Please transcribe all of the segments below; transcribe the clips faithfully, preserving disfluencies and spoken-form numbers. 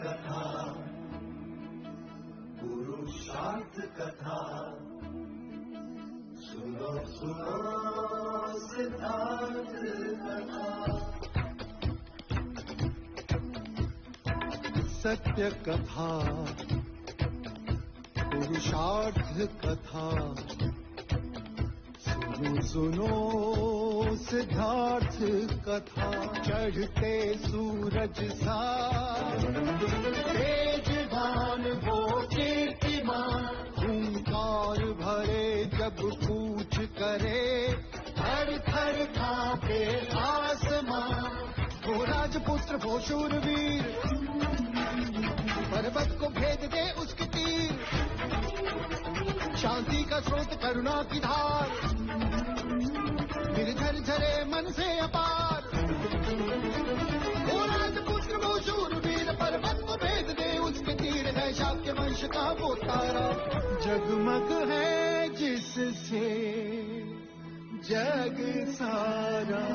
कथा, पुरुषार्थ कथा, सुनो सुनो सिद्धार्थ कथा। सत्य कथा, पुरुषार्थ कथा, सुनो सुनो सिद्धार्थ कथा। चढ़ते सूरज सा तेजवान वो कीर्तिमान, हुंकार भरे जब कूच करे, थर थर कांपे आसमां। वो राजपुत्र वो शूरवीर, पर्वत को भेद दे उसके तीर। शांति का स्रोत करुणा की धार, निर्झर झरे मन से अपार। वो राजपुत्र वो शूरवीर, पर्वत को भेद दे उसके तीर। है शाक्य वंश का वो तारा, जगमग है जिससे जग सारा।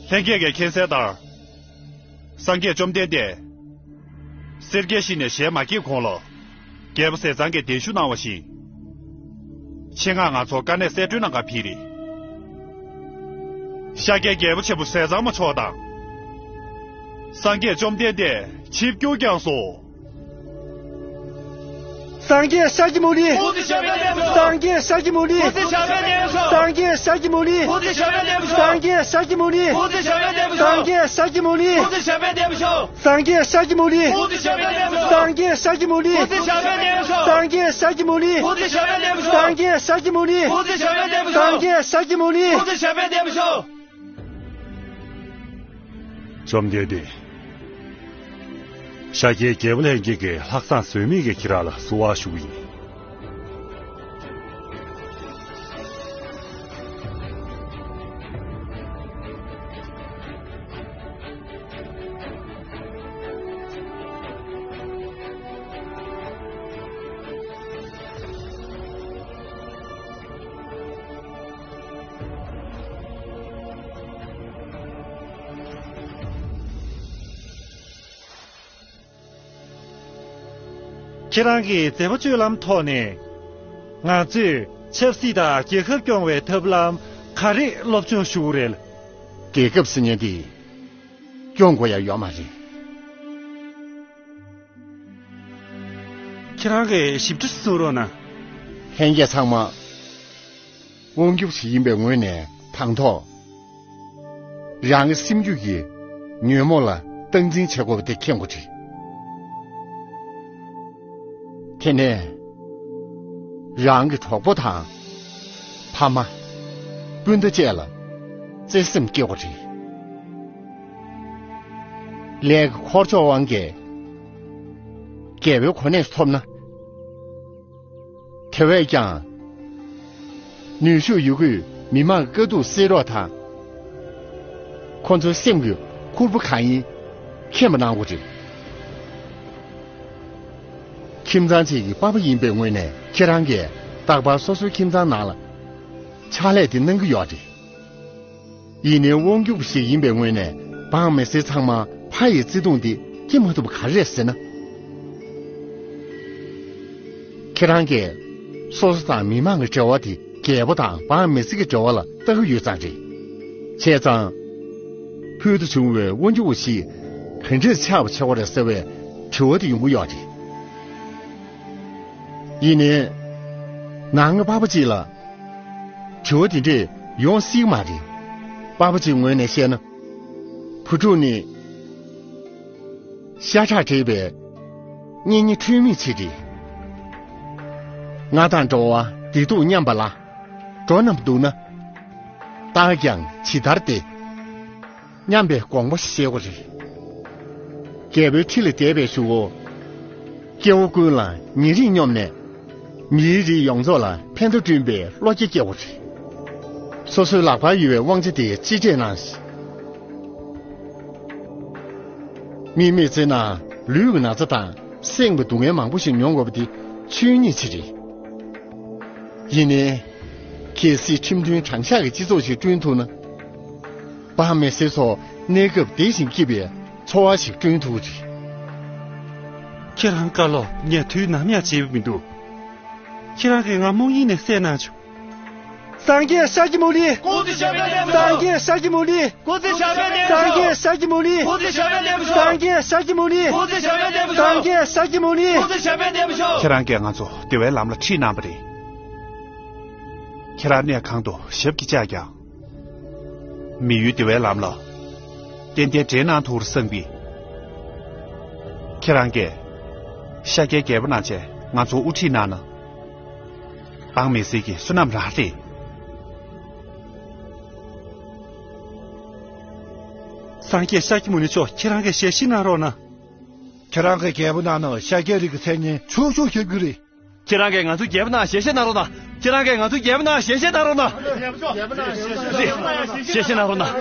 ལྷན་རྒྱས་ཀྱིས་མཁྱེན་གསལ་ལྟར། སངས་རྒྱས་བཅོམ་ལྡན་འདས་སེར་སྐྱའི་གཤིས་ནས་ཞལ་མ་གྱེས་གོང་ལ། རྒྱལ་པོ་ཟས་གཙང་གིས་གདན་ཞུ་གནང་བ་བཞིན། ཆེད་མངགས་ང་ཚོར་དཀའ་གནད་གསལ་སྟོན་གནང་གར་ཕེབས་རེད། ཤཱཀྱའི་རྒྱལ་པོ་ཆེན་པོ་ཟས་གཙང་མ་མཆོག་དང་། སངས་རྒྱས་བཅོམ་ལྡན་འདས་ཆིབས་བསྒྱུར་བསྐྱངས་སོ། སངས་རྒྱས་ཤཱཀྱ་མུ་ནི། སངས་རྒྱས་ཤཱཀྱ་མུ་ནི། སངས་རྒྱས་ཤཱཀྱ་མུ་ནི། སངས་རྒྱས་ཤཱཀྱ་མུ་ནི། སངས་རྒྱས་ཤཱཀྱ་མུ་ནི། སངས་རྒྱས་ཤཱཀྱ་མུ་ནི། སངས་རྒྱས་ཤཱཀྱ་མུ་ནི། སངས་རྒྱས་ཤཱཀྱ་མུ་ནི། སངས་རྒྱས་ཤཱཀྱ་མུ་ནི། སངས་རྒྱས་ཤཱཀྱ་མུ་ནི། སངས་རྒྱས་ཤཱཀྱ་མུ་ནི། བཅོམ་ལྡན་འདས། ཤཱཀྱའི་རྒྱལ་པོ་ལྷན་རྒྱས་ཀྱིས་ལྷག་བསམ་ཟོལ་མེད་ཀྱིས་ཁྱེད་རང་ལ་བསུ་བ་ཞུ་གི་ཡིན། ཁྱེད་རང་གི་མཛད་པ་སྤྱོད་ལམ་ཐོག་ནས། ང་ཚོས་ཆབ་སྲིད་དང་རྒྱལ་ཁབ་སྐྱོང་བའི་ཐབས་ལམ་ག་རེ་སློབ་སྦྱོང་ཞུ་དགོས་རེད། རྒྱལ་ཁབ་ཟེར་མཁན་དེ་སྐྱོང་དགོས་ཡ་ཡོད་མ་རེད། ཁྱེད་རང་གིས་ཞིབ་ཕྲ་གསུང་རོགས་གནང་། ལྷན་རྒྱས་ཚང་མ་དབང་སྒྱུར་ཞིག་ཡིན་པའི་ངོས་ནས་དང་ཐོག་རང་གི་སེམས་རྒྱུད་ཀྱི་ཉོན་མོངས་ལ་སྟངས་འཛིན་བྱེད་དགོས་པ་དེ་མཁྱེན་དགོས་རེད། དེ་ནས་རང་གི་གྲོགས་པོ་དང་ཕ་མ། སྤུན་ཟླ་བཅས་ལ་བརྩེ་སེམས་སྐྱེ་དགོས་རེད། ལས་ཀྱི་འཁོར་ཕྱོགས་དབང་གིས་རྒྱལ་པོའི་གོ་གནས་ཐོབ་ན། དེ་བས་ཀྱང་། ནུས་ཤུགས་ཡོད་རྒུས་མི་མང་གི་དཀའ་སྡུག་སེལ་རོགས་དང་། ཁོ་ཚོའི་སེམས་ཀྱི་ཁུར་པོ་གང་ཡིན་མཁྱེན་པ་གནང་དགོས་རེད། ཁྱིམ་ཚང་གཅིག་གི་པ་ཕ་ཡིན་པའི་ངོས་ནས་ཁྱེད་རང་གིས་རྟག་པར་སོ་སོའི་ཁྱིམ་ཚང་ནང་ལ་ཕྱག་ལས་དེ་གནང་གི་ཡོད་རེད། ཡིན་ནའི་དབང་སྒྱུར་བ་ཞིག་ཡིན་པའི་ངོས་ནས་འབངས་མི་སེར་ཚང་མ་ཕ་ཡི་བརྩེ་དུང་འདི་སྐྱེ་མ་ཐུབ་པ་ག་རེ་རེད་ཟེར་ན། ཁྱེད་རང་གིས་སོ་སོ་དང་མི་མང་གི་འབྲེལ་བ་དེ་རྒྱལ་པོ་དང་འབངས་མི་སེར་གྱི་འབྲེལ་བ་ལ་བལྟ་གི་ཡོད་ཙང་རེད། བྱས་ཙང་། ཕུལ་དུ་བྱུང་བའི་དབང་སྒྱུར་བ་ཞིག་ག་འདྲས་ཆགས་པ་བྱེད་དགོས་རེད་ཟེར་བའི་དྲི་བ་དེ་ཡོང་གི་ཡོད་རེད། ཡིན་ནའི། ནང་གི་པ་ཕ་གཅིག་ལ། དྲི་བ་དེ་འདྲས་ཡོང་སྲིད་མ་རེད། པ་ཕ་གཅིག་ངོས་ནས་བཤད་ན། བུ་ཕྲུག་ནི། ཤ་ཁྲག་བྲལ་བའི་གཉེན་ཉེ་འཁྲུལ་མེད་ཅིག་རེད། ང་དང་འགྲོ་བ་བདེ་སྡུག་མཉམ་པ་ལ། འགྲོ་རྣམས་སྡུག་ན། རྟག་ཀྱང་ཇི་ལྟར་བདེ། སྙམ་པའི་དགོངས་པ་བཞེས་དགོས་རེད། རྒྱལ་པོའི་ཁྲི་ལ་བསྡད་པའི་གཞུག་གུ། སྐྱེ་བོ་ཀུན་ལ་ཉེ་རིང་སྙོམས་ནས། མིའི་རིགས་ཡོངས་རྫོགས་ལ་ཕན་བདེ་བསྐྲུན་པའི་བློ་སྐྱེད་སྐྱེ་དགོས་རེད། སོ་སོའི་ལག་པར་ཡོད་པའི་དབང་ཆ་དེ་གཅེས་སྤྲས་གནང་ཞིང་། མིས་མི་བརྩིས་ན། ལུས་ཀྱི་ན་ཚ་དང་སེམས་ཀྱི་སྡུག་བསྔལ་མང་པོ་ཞིག་མྱོང་དགོས་པ་དེ་ཆོས་ཉིད་ཅིག་རེད། ཡིན་ནའི། གལ་སྲིད་ཁྲིམས་མཐུན་དྲང་གཞག་གི་སྤྱི་ཚོགས་ཤིག་བསྐྲུན་ཐུབ་ན། འབངས་མི་སེར་ཚོ་གནས་སྐབས་བདེ་ཞིང་སྐྱིད་པའི་འཚོ་བ་ཞིག་བསྐྲུན་ཐུབ་ཀྱི་རེད། ཁྱེད་རང་བཀའ་སློབ་ངས་དུས་ནམ་ཡང་བརྗེད་པ་མི་འདུག་ཁྱེད་རང་གིས་ང་རྨོངས་དབྱིངས་ནས་བསད་གནང་བྱུང་། སངས་རྒྱས་ཤཱཀྱ་མུ་ནི། སྐུ་ཚེ་ཞབས་པད་བརྟན་པར་ཤོག་སངས་རྒྱས་ཤཱཀྱ་མུ་ནི། སྐུ་ཚེ་ཞབས་པད་བརྟན་པར་ཤོག་སངས་རྒྱས་ཤཱཀྱ་མུ་ནི། སྐུ་ཚེ་ཞབས་པད་བརྟན་པར་ཤོག་སངས་རྒྱས་ཤཱཀྱ་མུ་ནི། སྐུ་ཚེ་ཞབས་པད་བརྟན་པར་ཤོག་སངས་རྒྱས་ཤཱཀྱ་མུ་ནི། སྐུ་ཚེ་ཞབས་པད་བརྟན་པར་ཤོག་ཁྱེད་རང་གིས་ང་ཚོ་བདེ་བའི་ལམ་ལ་ཁྲིད་གནང་བ་རེད། ཁྱེད་རང་གནས་གང་དུ་ཞབས་ཀྱིས་བཅགས་ཀྱང་། མི་ཡུལ་བདེ་བའི་ལམ་ལ་ཏན་ཏན་འདྲེན་གནང་ཐུབ་པར་བསམ་གི། ཁྱེད་རང་གིས་ཤཱཀྱའི་རྒྱལ་པོ་གནང་བྱས་ང་ཚོ་དབུ་ཁྲིད་གནང་ན། འབངས་མི་སེར་གྱི་བསོད་ནམས་རང་རེད། སངས་རྒྱས་ཤཱཀྱ་མུ་ནི་མཆོག་ཁྱེད་རང་གིས་ཞལ་བཞེས་གནང་རོགས་གནང་། ཁྱེད་རང་གི་རྒྱལ་པོ་གནང་ན་ཤཱཀྱའི་རིགས་ཀྱི་མཚན་སྙན་ཕྱུག་ཕྱུག་ཁྱབ་རྒྱུ་རེད། ཁྱེད་རང་གིས་ང་ཚོའི་རྒྱལ་པོ་གནང་ཞལ་བཞེས་གནང་རོགས་གནང་། ཁྱེད་རང་གིས་ང་ཚོའི་རྒྱལ་པོ་གནང་ཞལ་བཞེས་གནང་རོགས་གནང་། རེད། ཞལ་བཞེས་གནང་རོགས་གནང་།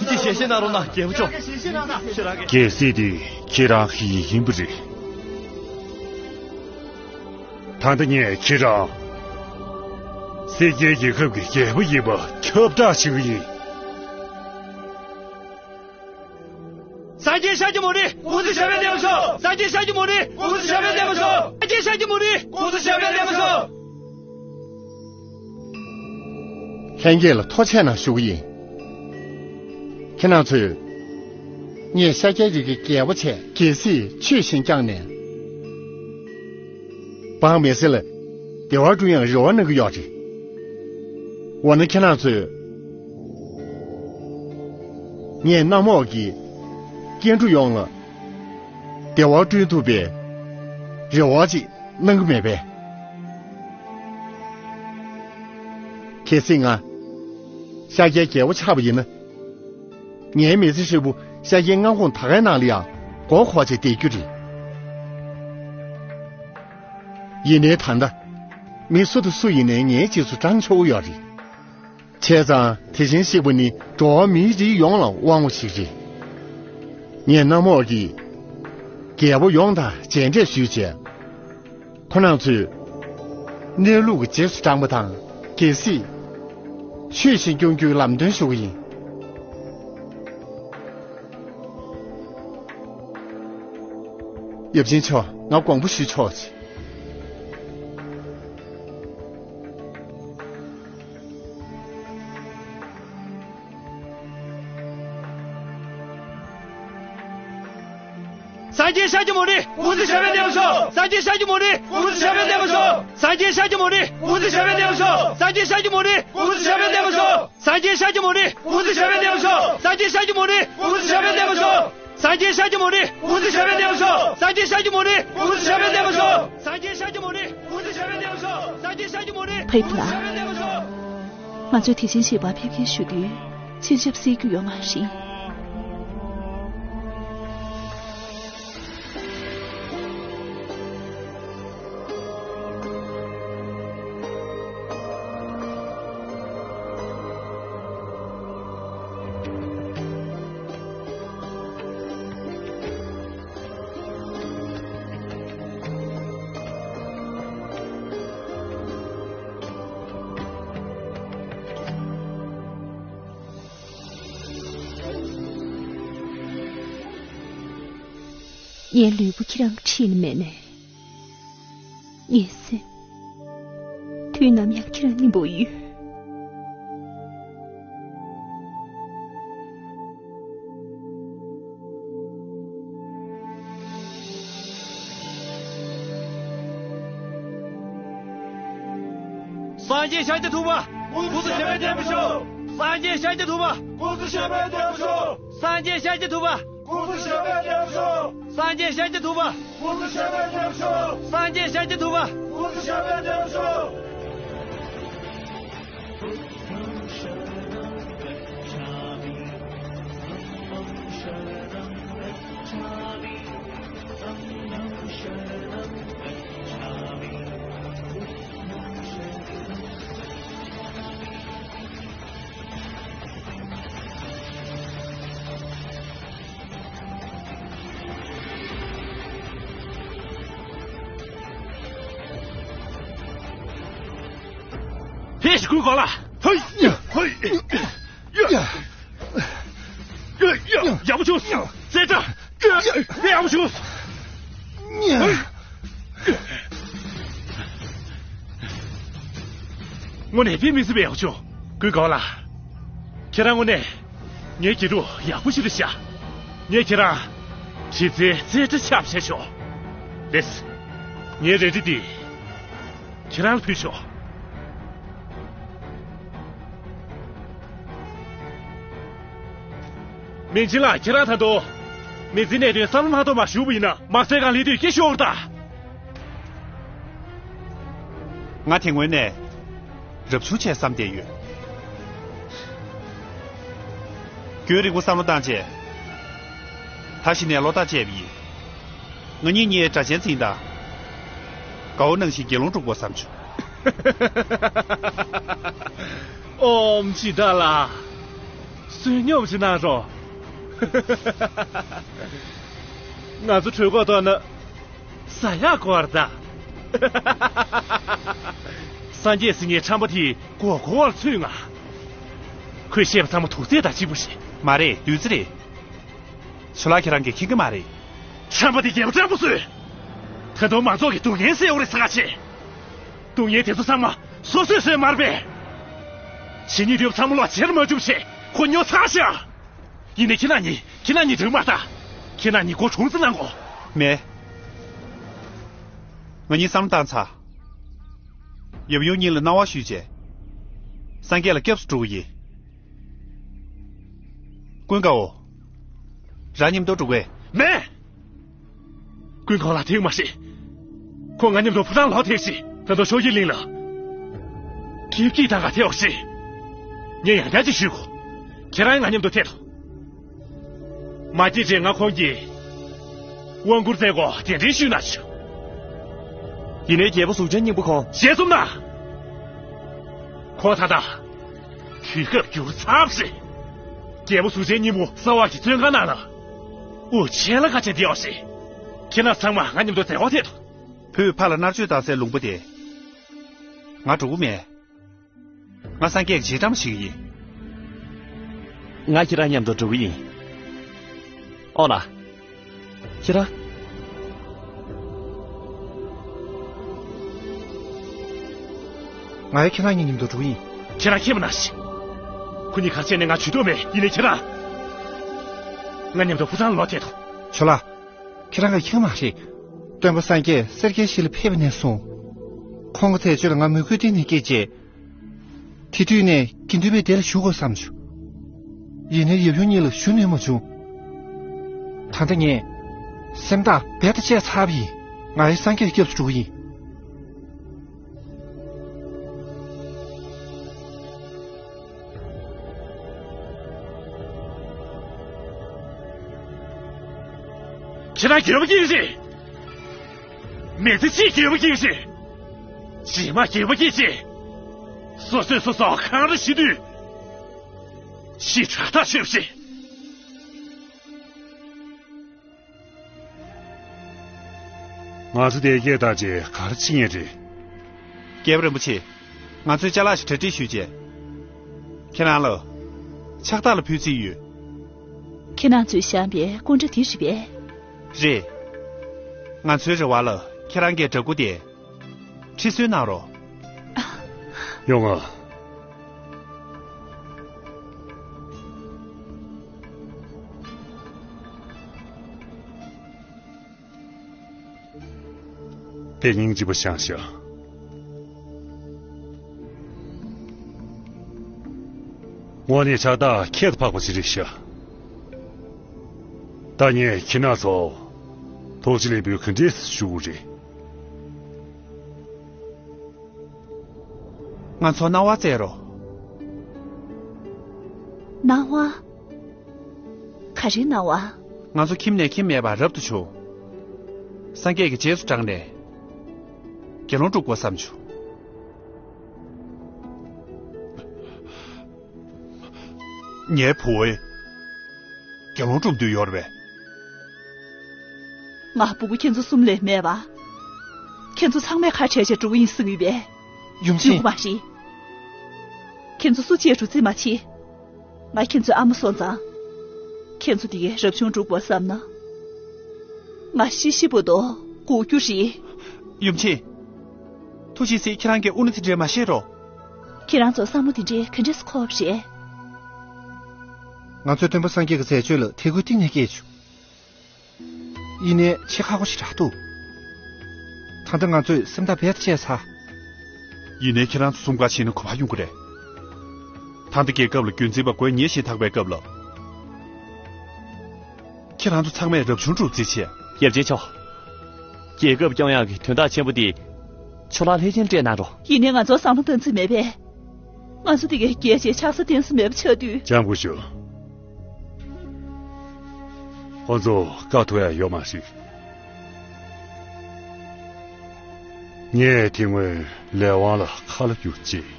འདི་ཞལ་བཞེས་གནང་རོགས་གནང་རྒྱལ་པོ་མཆོག་ཁྱེད་རང་གིས། རྒྱལ་སྲིད་དེ་ཁྱེད་རང་གི་ཡིན་པ་རེད། ད་ལྟ་ངས་ཁྱེད་རང་སེར་སྐྱའི་རྒྱལ་ཁབ་ཀྱི་རྒྱལ་པོ་ཡིན་པ་ཁྱབ་བསྒྲགས་བྱེད་ཀྱི་ཡིན། སངས་རྒྱས་ཤཱཀྱ་མུ་ནི། སྐུ་ཚེ་ཞབས་པད་བརྟན་པར་ཤོག་སངས་རྒྱས་ཤཱཀྱ་མུ་ནི། སྐུ་ཚེ་ཞབས་པད་བརྟན་པར་ཤོག་སངས་རྒྱས་ཤཱཀྱ་མུ་ནི། སྐུ་ཚེ་ཞབས་པད་བརྟན་པར་ཤོག་ལྷན་རྒྱས་ལ་ཐུགས་རྗེ་གནང་ཞུ་གི་ཡིན། ཁྱེད་རང་ཚོས། ངས་ཤཱཀྱའི་རིགས་ཀྱི་རྒྱལ་པོ་བྱས། གལ་སྲིད་ཆོས་བཞིན་བསྐྱངས་ནས། འབངས་མི་སེར་ལ་བདེ་བ་བསྐྲུན་ཡང་རེ་བ་གནང་གི་ཡོད་རེད། འོ་ན་ཁྱེད་རང་ཚོས། ངས་གནམ་འོག་གི་སྐྱེ་འགྲོ་ཡོངས་ལ་བདེ་བ་བསྐྲུན་ཐུབ་པའི་རེ་བ་ཅིག་གནང་གི་མེད་པས། གལ་སྲིད་ང་ཤཱཀྱའི་རྒྱལ་པོ་ཆགས་པ་ཡིན་ན། ངའི་མི་ཚེ་ཧྲིལ་པོ་ཤཱཀྱའི་མངའ་ཁོངས་ད་གའི་ནང་ལ་ཡང་མགོ་འཁོར་བྱས་བསྡད་རྒྱུ་རེད། ཡིན་ནའི་ད་ལྟ་མི་སུ་དང་སུ་ཡིན་ནའི་ངའི་རྗེས་སུ་འབྲང་ཆོག་གི་ཡོད་རེད། བྱས་ཙང་དེ་བཞིན་གཤེགས་པ་ནི་འགྲོ་བ་མིའི་རིགས་ཡོངས་ལ་དབང་བ་ཞིག་རེད། ངས་གནམ་འོག་གི་རྒྱལ་པོ་ཡོངས་དང་མཇལ་འཕྲད་ཞུས་བྱས། ཁོ་རང་ཚོས་གནས་ལུགས་ཀྱི་རྗེས་སུ་འབྲངས་པ་དང་། གལ་སྲིད་ཆོས་བཞིན་སྐྱོང་རྒྱུའི་ལམ་སྟོན་ཞུ་གི་ཡིན། ཡབ་ཆེན་མཆོག་ང་དགོངས་པ་ཞུ་ཆོག་ཅིག་སངས་རྒྱས་ཤཱཀྱ་མུ་ནི། སྐུ་ཚེ་ཞབས་པད་བརྟན་པར་ཤོག་སངས་རྒྱས་ཤཱཀྱ་མུ་ནི། སྐུ་ཚེ་ཞབས་པད་བརྟན་པར་ཤོག་སངས་རྒྱས་ཤཱཀྱ་མུ་ནི། སྐུ་ཚེ་ཞབས་པད་བརྟན་པར་ཤོག་སངས་རྒྱས་ཤཱཀྱ་མུ་ནི། སྐུ་ཚེ་ཞབས་པད་བརྟན་པར་ཤོག་སངས་རྒྱས་ཤཱཀྱ་མུ་ནི། སྐུ་ཚེ་ཞབས་པད་བརྟན་པར་ཤོག་སངས་རྒྱས་ཤཱཀྱ་མུ་ནི། སྐུ་ཚེ་ཞབས་པད་བརྟན་པར་ཤོག་སངས་རྒྱས་ཤཱཀྱ་མུ་ནི། སྐུ་ཚེ་ཞབས་པད་བརྟན་པར་ཤོག་སངས་རྒྱས་ཤཱཀྱ་མུ་ནི། སྐུ་ཚེ་ཞབས་པད་བརྟན་པར་ཤོག་སངས་རྒྱས་ཤཱཀྱ་མུ་ནི། སྐུ་ཚེ་ཞབས་པད་བརྟན་པར་ཤོག་སངས་རྒྱས་ཤཱཀྱ་མུ་ནི། ཕེབས་ལ། སྐུ་ཚེ་ཞབས་པད་བརྟན་པར་ཤོག་ང་ཚོས་དེ་བཞིན་གཤེགས་པར་ཕེབས་སྐྱེལ་ཞུ་དུས། ཕྱིར་ཆབ་སྲིད་རྒྱུ་ཡོད་མ་རེད། ངའི་ལུས་པོ་ཁྱེད་རང་གི་འཁྲིས་ནས་མེད་ནས། ངའི་སེམས། དུས་ནམ་ཡང་ཁྱེད་རང་མཉམ་པོ་ཡོད། སངས་རྒྱས་ཤཱཀྱ་ཐུབ་པ། སྐུ་ཚེ་ཞབས་པད་བརྟན་པར་ཤོག་སངས་རྒྱས་ཤཱཀྱ་ཐུབ་པ། སྐུ་ཚེ་ཞབས་པད་བརྟན་པར་ཤོག་སངས་རྒྱས་ཤཱཀྱ་ཐུབ་པ། སྐུ་ཚེ་ཞབས་པད་བརྟན་པར་ཤོག་སངས་རྒྱས་ཤཱཀྱ་ཐུབ་པ། སྐུ་ཚེ་ཞབས་པད་བརྟན་པར་ཤོག་སངས་རྒྱས་ཤཱཀྱ་ཐུབ་པ། སྐུ་ཚེ་ཞབས་པད་བརྟན་པར་ཤོག་ཞིག་ཀུན་དགའ་ལ། ཧོ། ཧོ། ཡ། ཡ། ཡ། ཡག་པོ་བྱུང་། རྩེ་གྲ། ཡག་པོ་བྱུང་། དངོས་གནས་དཔེ་མི་སྲིད་པའི་ཡག་པོ་བྱུང་། ཀུན་དགའ་ལ། ཁྱེད་རང་དངོས་གནས་ངའི་དགེ་ཕྲུག་ཡག་པོ་ཞིག་རེད་ཤག་ངས་ཁྱེད་རང་གྲི་རྩལ་རྩེ་གྲ་ཆགས་བྱས་ཤོག་ལེས། ངའི་རལ་གྲི་འདི་ཁྱེད་རང་ལ་ཕུལ་ཤོག་མིང་ཆེན་ལགས། ཁྱེད་རང་ད་དུང་མི་ཚེའི་གནད་དོན་བསམ་བློ་མ་གཏོང་བར་བཞུགས་པ་ཡིན་ན། དམག་སའི་སྒང་སླེབས་དུས་སྐད་ཤོར་ད། ང་དེ་སྔོན་ནས་རབ་བྱུང་བྱས་བསམ་བསྡད་ཡོད། རྒྱུན་རིང་པོ་བསམ་བློ་བཏང་རྗེས། ད་གཞི་ནས་བློ་ཐག་བཅད་པ་ཡིན། ང་གཉིས་གཉིས་སྒྲ་གཅན་འཛིན་དང་། དགའ་བོ་ནང་བཞིན་དགེ་སློང་སྒྲུབ་དགོས་བསམ་བྱུང་། ཨོམ་ཇི་ད་ལ། བསོད་སྙོམས་ཤིག་གནང་རོགས། ང་ཚོ་གྲོད་ཁོག་ལྟོགས་ན་ཟ་ཡག་དགོས་རེད་ད། སངས་རྒྱས་ཟེར་མཁན་ཁྲམ་པ་དེས་མགོ་སྐོར་བ་ལ་ཚུད་ང་། ཁོས་བཤད་པ་ཚང་མ་དུག་རྫས་དང་གཅིག་པ་རེད། མ་རེད། བདུད་རྩི་རེད། ཇོ་ལགས་ཁྱེད་རང་གིས་མཁྱེན་གྱི་མ་རེད། ཁྲམ་པ་དེ་རྒྱལ་པོ་སྤྲང་པོ་བཟོས། ད་དུང་མང་ཚོགས་ཀྱི་སྡུག་བསྔལ་སེལ་ཡོང་རེད་ཟེར་ག་བྱས། སྡུག་བསྔལ་དེ་ཚོ་ཚང་མ་སོ་སོས་བཟོས་མ་རེད་པས། ཇི་སྙེད་འདོད་པ་ཚང་མ་ལོག་ཇེར་མ་བཅུག་བྱས་ཁོ་སྨྱོ་ཚར་ཤག་ཡིན་ནའི་ཁྱེད་རང་གཉིས། ཁྱེད་རང་གཉིས་འགྲིག་མ་ད། ཁྱེད་རང་གཉིས་མགོ་གྲུང་ཙམ་གནང་གོ། མེད། ང་གཉིས་བསམ་བློ་བཏང་ཚར། ཡབ་ཡུམ་གཉིས་ལ་གནང་བ་ཞུས་རྗེས། སངས་རྒྱས་ལ་སྐྱབས་སུ་འགྲོ་གི་ཡིན། ཀུན་དགའ་བོ། རང་མཉམ་དུ་འགྲོ་གི། མེད། ཀུན་དགའ་ལགས་དེ་མ་ཤེས། ཁོ་ང་མཉམ་དུ་ཕོ་བྲང་ལོག་ཐེངས་ཤིག་ད་དུང་ཕྱོགས་ཡི་གླིང་ལ། སྐྱིད་སྐྱིད་དང་ག་ཐེ་འོག་ཤིག་ངས་ཡང་བསྐྱར་ཅིག་ཞུས་གོ། ཁྱེད་རང་ང་མཉམ་དུ་ཐད་དོ། མ་སྐྱིད་ཅེས་ང་ཁོང་གིས་དབང་བསྐུར་མཛད་སྒོ་གདན་འདྲེན་ཞུས་ན་ཆོག་ཡིན་ནའི་རྒྱལ་པོ་གཟུགས་ཅན་སྙིང་པོ་ཁོང་། ཞལ་འཛུམ་ན། ཁོང་ད་ལྟ་དུས་སྐབས་འགྱུར་ཚར་བ་རེད། རྒྱལ་པོ་གཟུགས་ཅན་སྙིང་པོ་གསང་བ་གི་བཙོན་ཁང་ནང་ལ་དབུགས་ཆད་ལ་ཁ་ཆད་བསྡད་ཡོད་རེད། ཁྱེད་རང་ཚང་མ་ང་མཉམ་དུ་མཛད་སྒོ་ཐད་དོ། བོད་ཕ་ལ་མནར་གཅོད་བཏང་སའི་ལུང་པ་དེ། ང་འགྲོ་གི་མེད། ང་སངས་རྒྱས་ཀྱི་རྗེས་འབྲང་ཞིག་ཡིན། ང་ཁྱེད་རང་མཉམ་དུ་འགྲོ་གི་ཡིན། ཨོ་ལ། ཁྱེད་རང་། ང་ཡང་ཁྱེད་རང་གཉིས་མཉམ་དུ་འགྲོ་གི་ཡིན། ཁྱེད་རང་ཁྱེད་མ་ན་ཤི། ཁོ་གཉིས་ག་བྱས་ནས་ང་ཇུས་གཏོགས་མེད། ཡིན་ནའི་ཁྱེད་རང་། ང་མཉམ་དུ་ཕོ་བྲང་ལོག་ཐད་དོ། ཇོ་ལགས། ཁྱེད་རང་གིས་མཁྱེན་མ་རེད། སྟོན་པ་སངས་རྒྱས་སེར་སྐྱའི་གཞིས་ལ་ཕེབས་པ་ནས་བཟུང་། ཁོང་གི་མཛད་སྤྱོད་ལ་ང་མོས་གུས་གཏིང་ནས་སྐྱེས་རྗེས། དེ་དུས་ནས་དགེ་འདུན་པའི་སྡེ་ལ་ཞུགས་དགོས་བསམ་བྱུང་། ཡིན་ནའི་ཡབ་ཡུམ་གཉིས་ལ་ཞུ་ནུས་མ་བྱུང་། ད་ལྟ་ངས་སེམས་ཐག་རྦད་དེ་བཅད་ཚར་བ་ཡིན། ང་ཡང་སངས་རྒྱས་སྐྱབས་སུ་འགྲོ་གི་ཡིན། ཁྱེད་རང་འགྱོད་པ་སྐྱེས་རེད། མི་ཚེ་གཅིག་འགྱོད་པ་སྐྱེས་རེད། རྗེས་མ་འགྱོད་པ་སྐྱེས་རྗེས། སོ་སོས་སོ་སོ་གང་རེ་ཤི་དུས། ཤི་དྲག་ཐག་ཆོད་པ་རེད། ང་ཚོ་དེ་སྐད་བཏང་རྗེས་ག་རེ་བྱེད་ངེས་རེད། རྒྱལ་བ་རིན་པོ་ཆེ། ང་ཚོའི་ཅ་ལག་ཞིག་གྲ་སྒྲིག་ཞུས་རྗེས། ཁྱེད་རང་ལ་ཕྱག་རྟགས་ལ་ཕུལ་རྩིས་ཡོད། ཁྱེད་རང་ཚོས་བཞག་པའི་སྐུ་འདྲ་དེ་རེད་པས། རེད། ང་ཚོའི་རེ་བ་ལ་ཁྱེད་རང་གིས་འདྲ་སྐུ་དེ་ཁྲི་གསོལ་གནང་རོགས། ཡོང་ང་། དཔེ་སྙིང་རྗེ་པོ་བཞག་ཤག་དངོས་གནས་ཕྱག་རྟགས་ཁྱད་དུ་འཕགས་པ་ཞིག་རེད་ཤག་ད་ངས་ཁྱེད་རང་ཚོ་ཐུགས་རྗེ་ལེགས་འབུལ་ག་འདྲས་ཞུ་དགོས་རེད། ང་ཚོར་གནང་བ་སྩལ་རོགས། གནང་བ། ག་རེ་གནང་བ། ང་ཚོ་ཁྱིམ་ནས་ཁྱིམ་མེད་པར་རབ་ཏུ་བྱུང་། སངས་རྒྱས་ཀྱི་རྗེས་སུ་འབྲངས་ནས་དགེ་སློང་སྒྲུབ་དགོས་བསམ་བྱུང་། ངའི་བུ་བོས་དགེ་སློང་སྒྲུབ་འདོད་ཡོད་རེད་པས། ང་སྤུ་གུ་ཁྱེད་ཚོ་གསུམ་ལས་མེད་པ། ཁྱེད་ཚོ་ཚང་མས་ཁ་བྲལ་བྱས་འགྲོ་གི་ཡིན་ཟེར་གི་ཡོད་པས། ཡུམ་ཆེན། འགྲིག་གི་མ་རེད། ཁྱེད་ཚོ་སུ་གཅིག་འདྲི་རྩིས་མ་བྱེད། ང་ཁྱེད་ཚོའི་ཨ་མ་སོང་ཙང་། ཁྱེད་ཚོ་དེ་གའི་རབ་བྱུང་སྒྲུབ་པར་བསམ་ན། ང་ཤི་ཤི་བར་དུ་སྒུག་རྒྱུ་རེད། ཡུམ་ཆེན། ཐུགས་རྗེས་གཟིགས། ཁྱེད་རང་གིས་དབུ་ནུ་དེ་འདྲའི་མ་བཤད་རོགས། ཁྱེད་རང་ཚོ་བསམ་བློ་དེ་འདྲའི་ག་འདྲས་སེ་འཁོར་བ་རེད། ང་ཚོས་སྟོན་པ་སངས་རྒྱས་ཀྱི་མཛད་སྤྱོད་ལ་དད་གུས་གཏིང་ནས་སྐྱེས་བྱུང་། ཡིན་ནའི་ཆེས་ཁག་པོ་ཞིག་རག་འདུག་ད་ལྟ་ང་ཚོས་སེམས་ཐག་རྦད་དེ་བཅད་ཚར། ཡིན་ནའི་ཁྱེད་རང་ཚོ་གསུམ་ཀ་ཕྱིན་ན་ག་པར་ཡོང་གི་རེད། ད་ལྟ་རྒྱལ་ཁབ་ལ་རྒྱུན་འཛིན་པ་མགོ་ཉལ་བཞིན་འཐག་པའི་སྐབས་ལ། ཁྱེད་རང་ཚོ་ཚང་མས་རབ་བྱུང་སྒྲུབ་རྩིས་བྱས། ཡབ་རྗེ་མཆོག་རྒྱལ་ཁབ་སྐྱོང་ཡག་གི་དོན་དག་ཆེན་པོ་དེ་ཕྱོགས་གླགས་ལྷས་བྱིན་སྤྲད་གནང་རོགས། ཡིན་ནའི་ང་ཚོར་བསམ་བློ་བཏང་རྩིས་མེད་པས། ང་ཚོ་དེ་གའི་རྒྱལ་གཅེས་ཕྱག་འཚལ་བསྟན་རྩིས་མེད་པ་ཆགས་དུས། ལྕམ་སྐུ་ཞབས། ཁོ་ཚོ་དཀའ་ཐུབ་ཡག་ཡོད་མ་རེད། ངས་དེ་སྔོན་ལས་དབང་ལ་ཁ་ལོ་བསྒྱུར་རྗེས།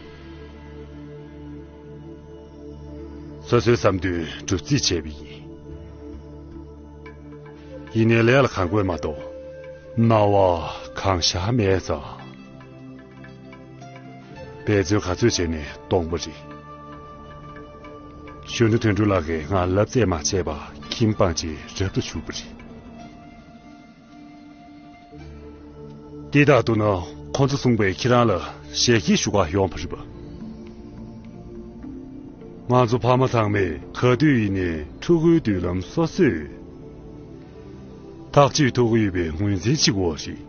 སོ་སོའི་བསམ་འདུན་སྒྲུབ་རྩིས་བྱས་པ་ཡིན། ཡིན་ནའི་ལས་ལ་གང་དགོས་མ་གཏོགས། སྨྲ་བ་གང་ཤར་མེད་ཙང་། འབད་བརྩོན་ག་ཚོད་བྱས་ནས་སྟོང་པ་རེད། གཞོན་ནུ་དོན་གྲུབ་ལགས་ཀྱིས་ང་ལབ་རྩེས་མ་བྱས་པ་ཁྱིམ་སྤང་བྱས་རབ་ཏུ་བཞུགས་པ་རེད། འདི་ལྟར་འདུག་ན་ཁོ་ཚོ་གསུངས་པས་ཁྱེད་རང་ལ་ཞལ་གྱིས་ཞུ་གར་ཡོང་བ་རེད་པ། ང་ཚོ་ཕ་མ་ཚང་མས་ག་དུས་ཡིན་ནའི་ཕྲུ་གུའི་མདུན་ལམ་སོ་སོས་ཐག་གཅོད་ཐུབ་ཀྱི་ཡོད་པའི་ངོས་འཛིན་བྱེད་དགོས་པ་རེད།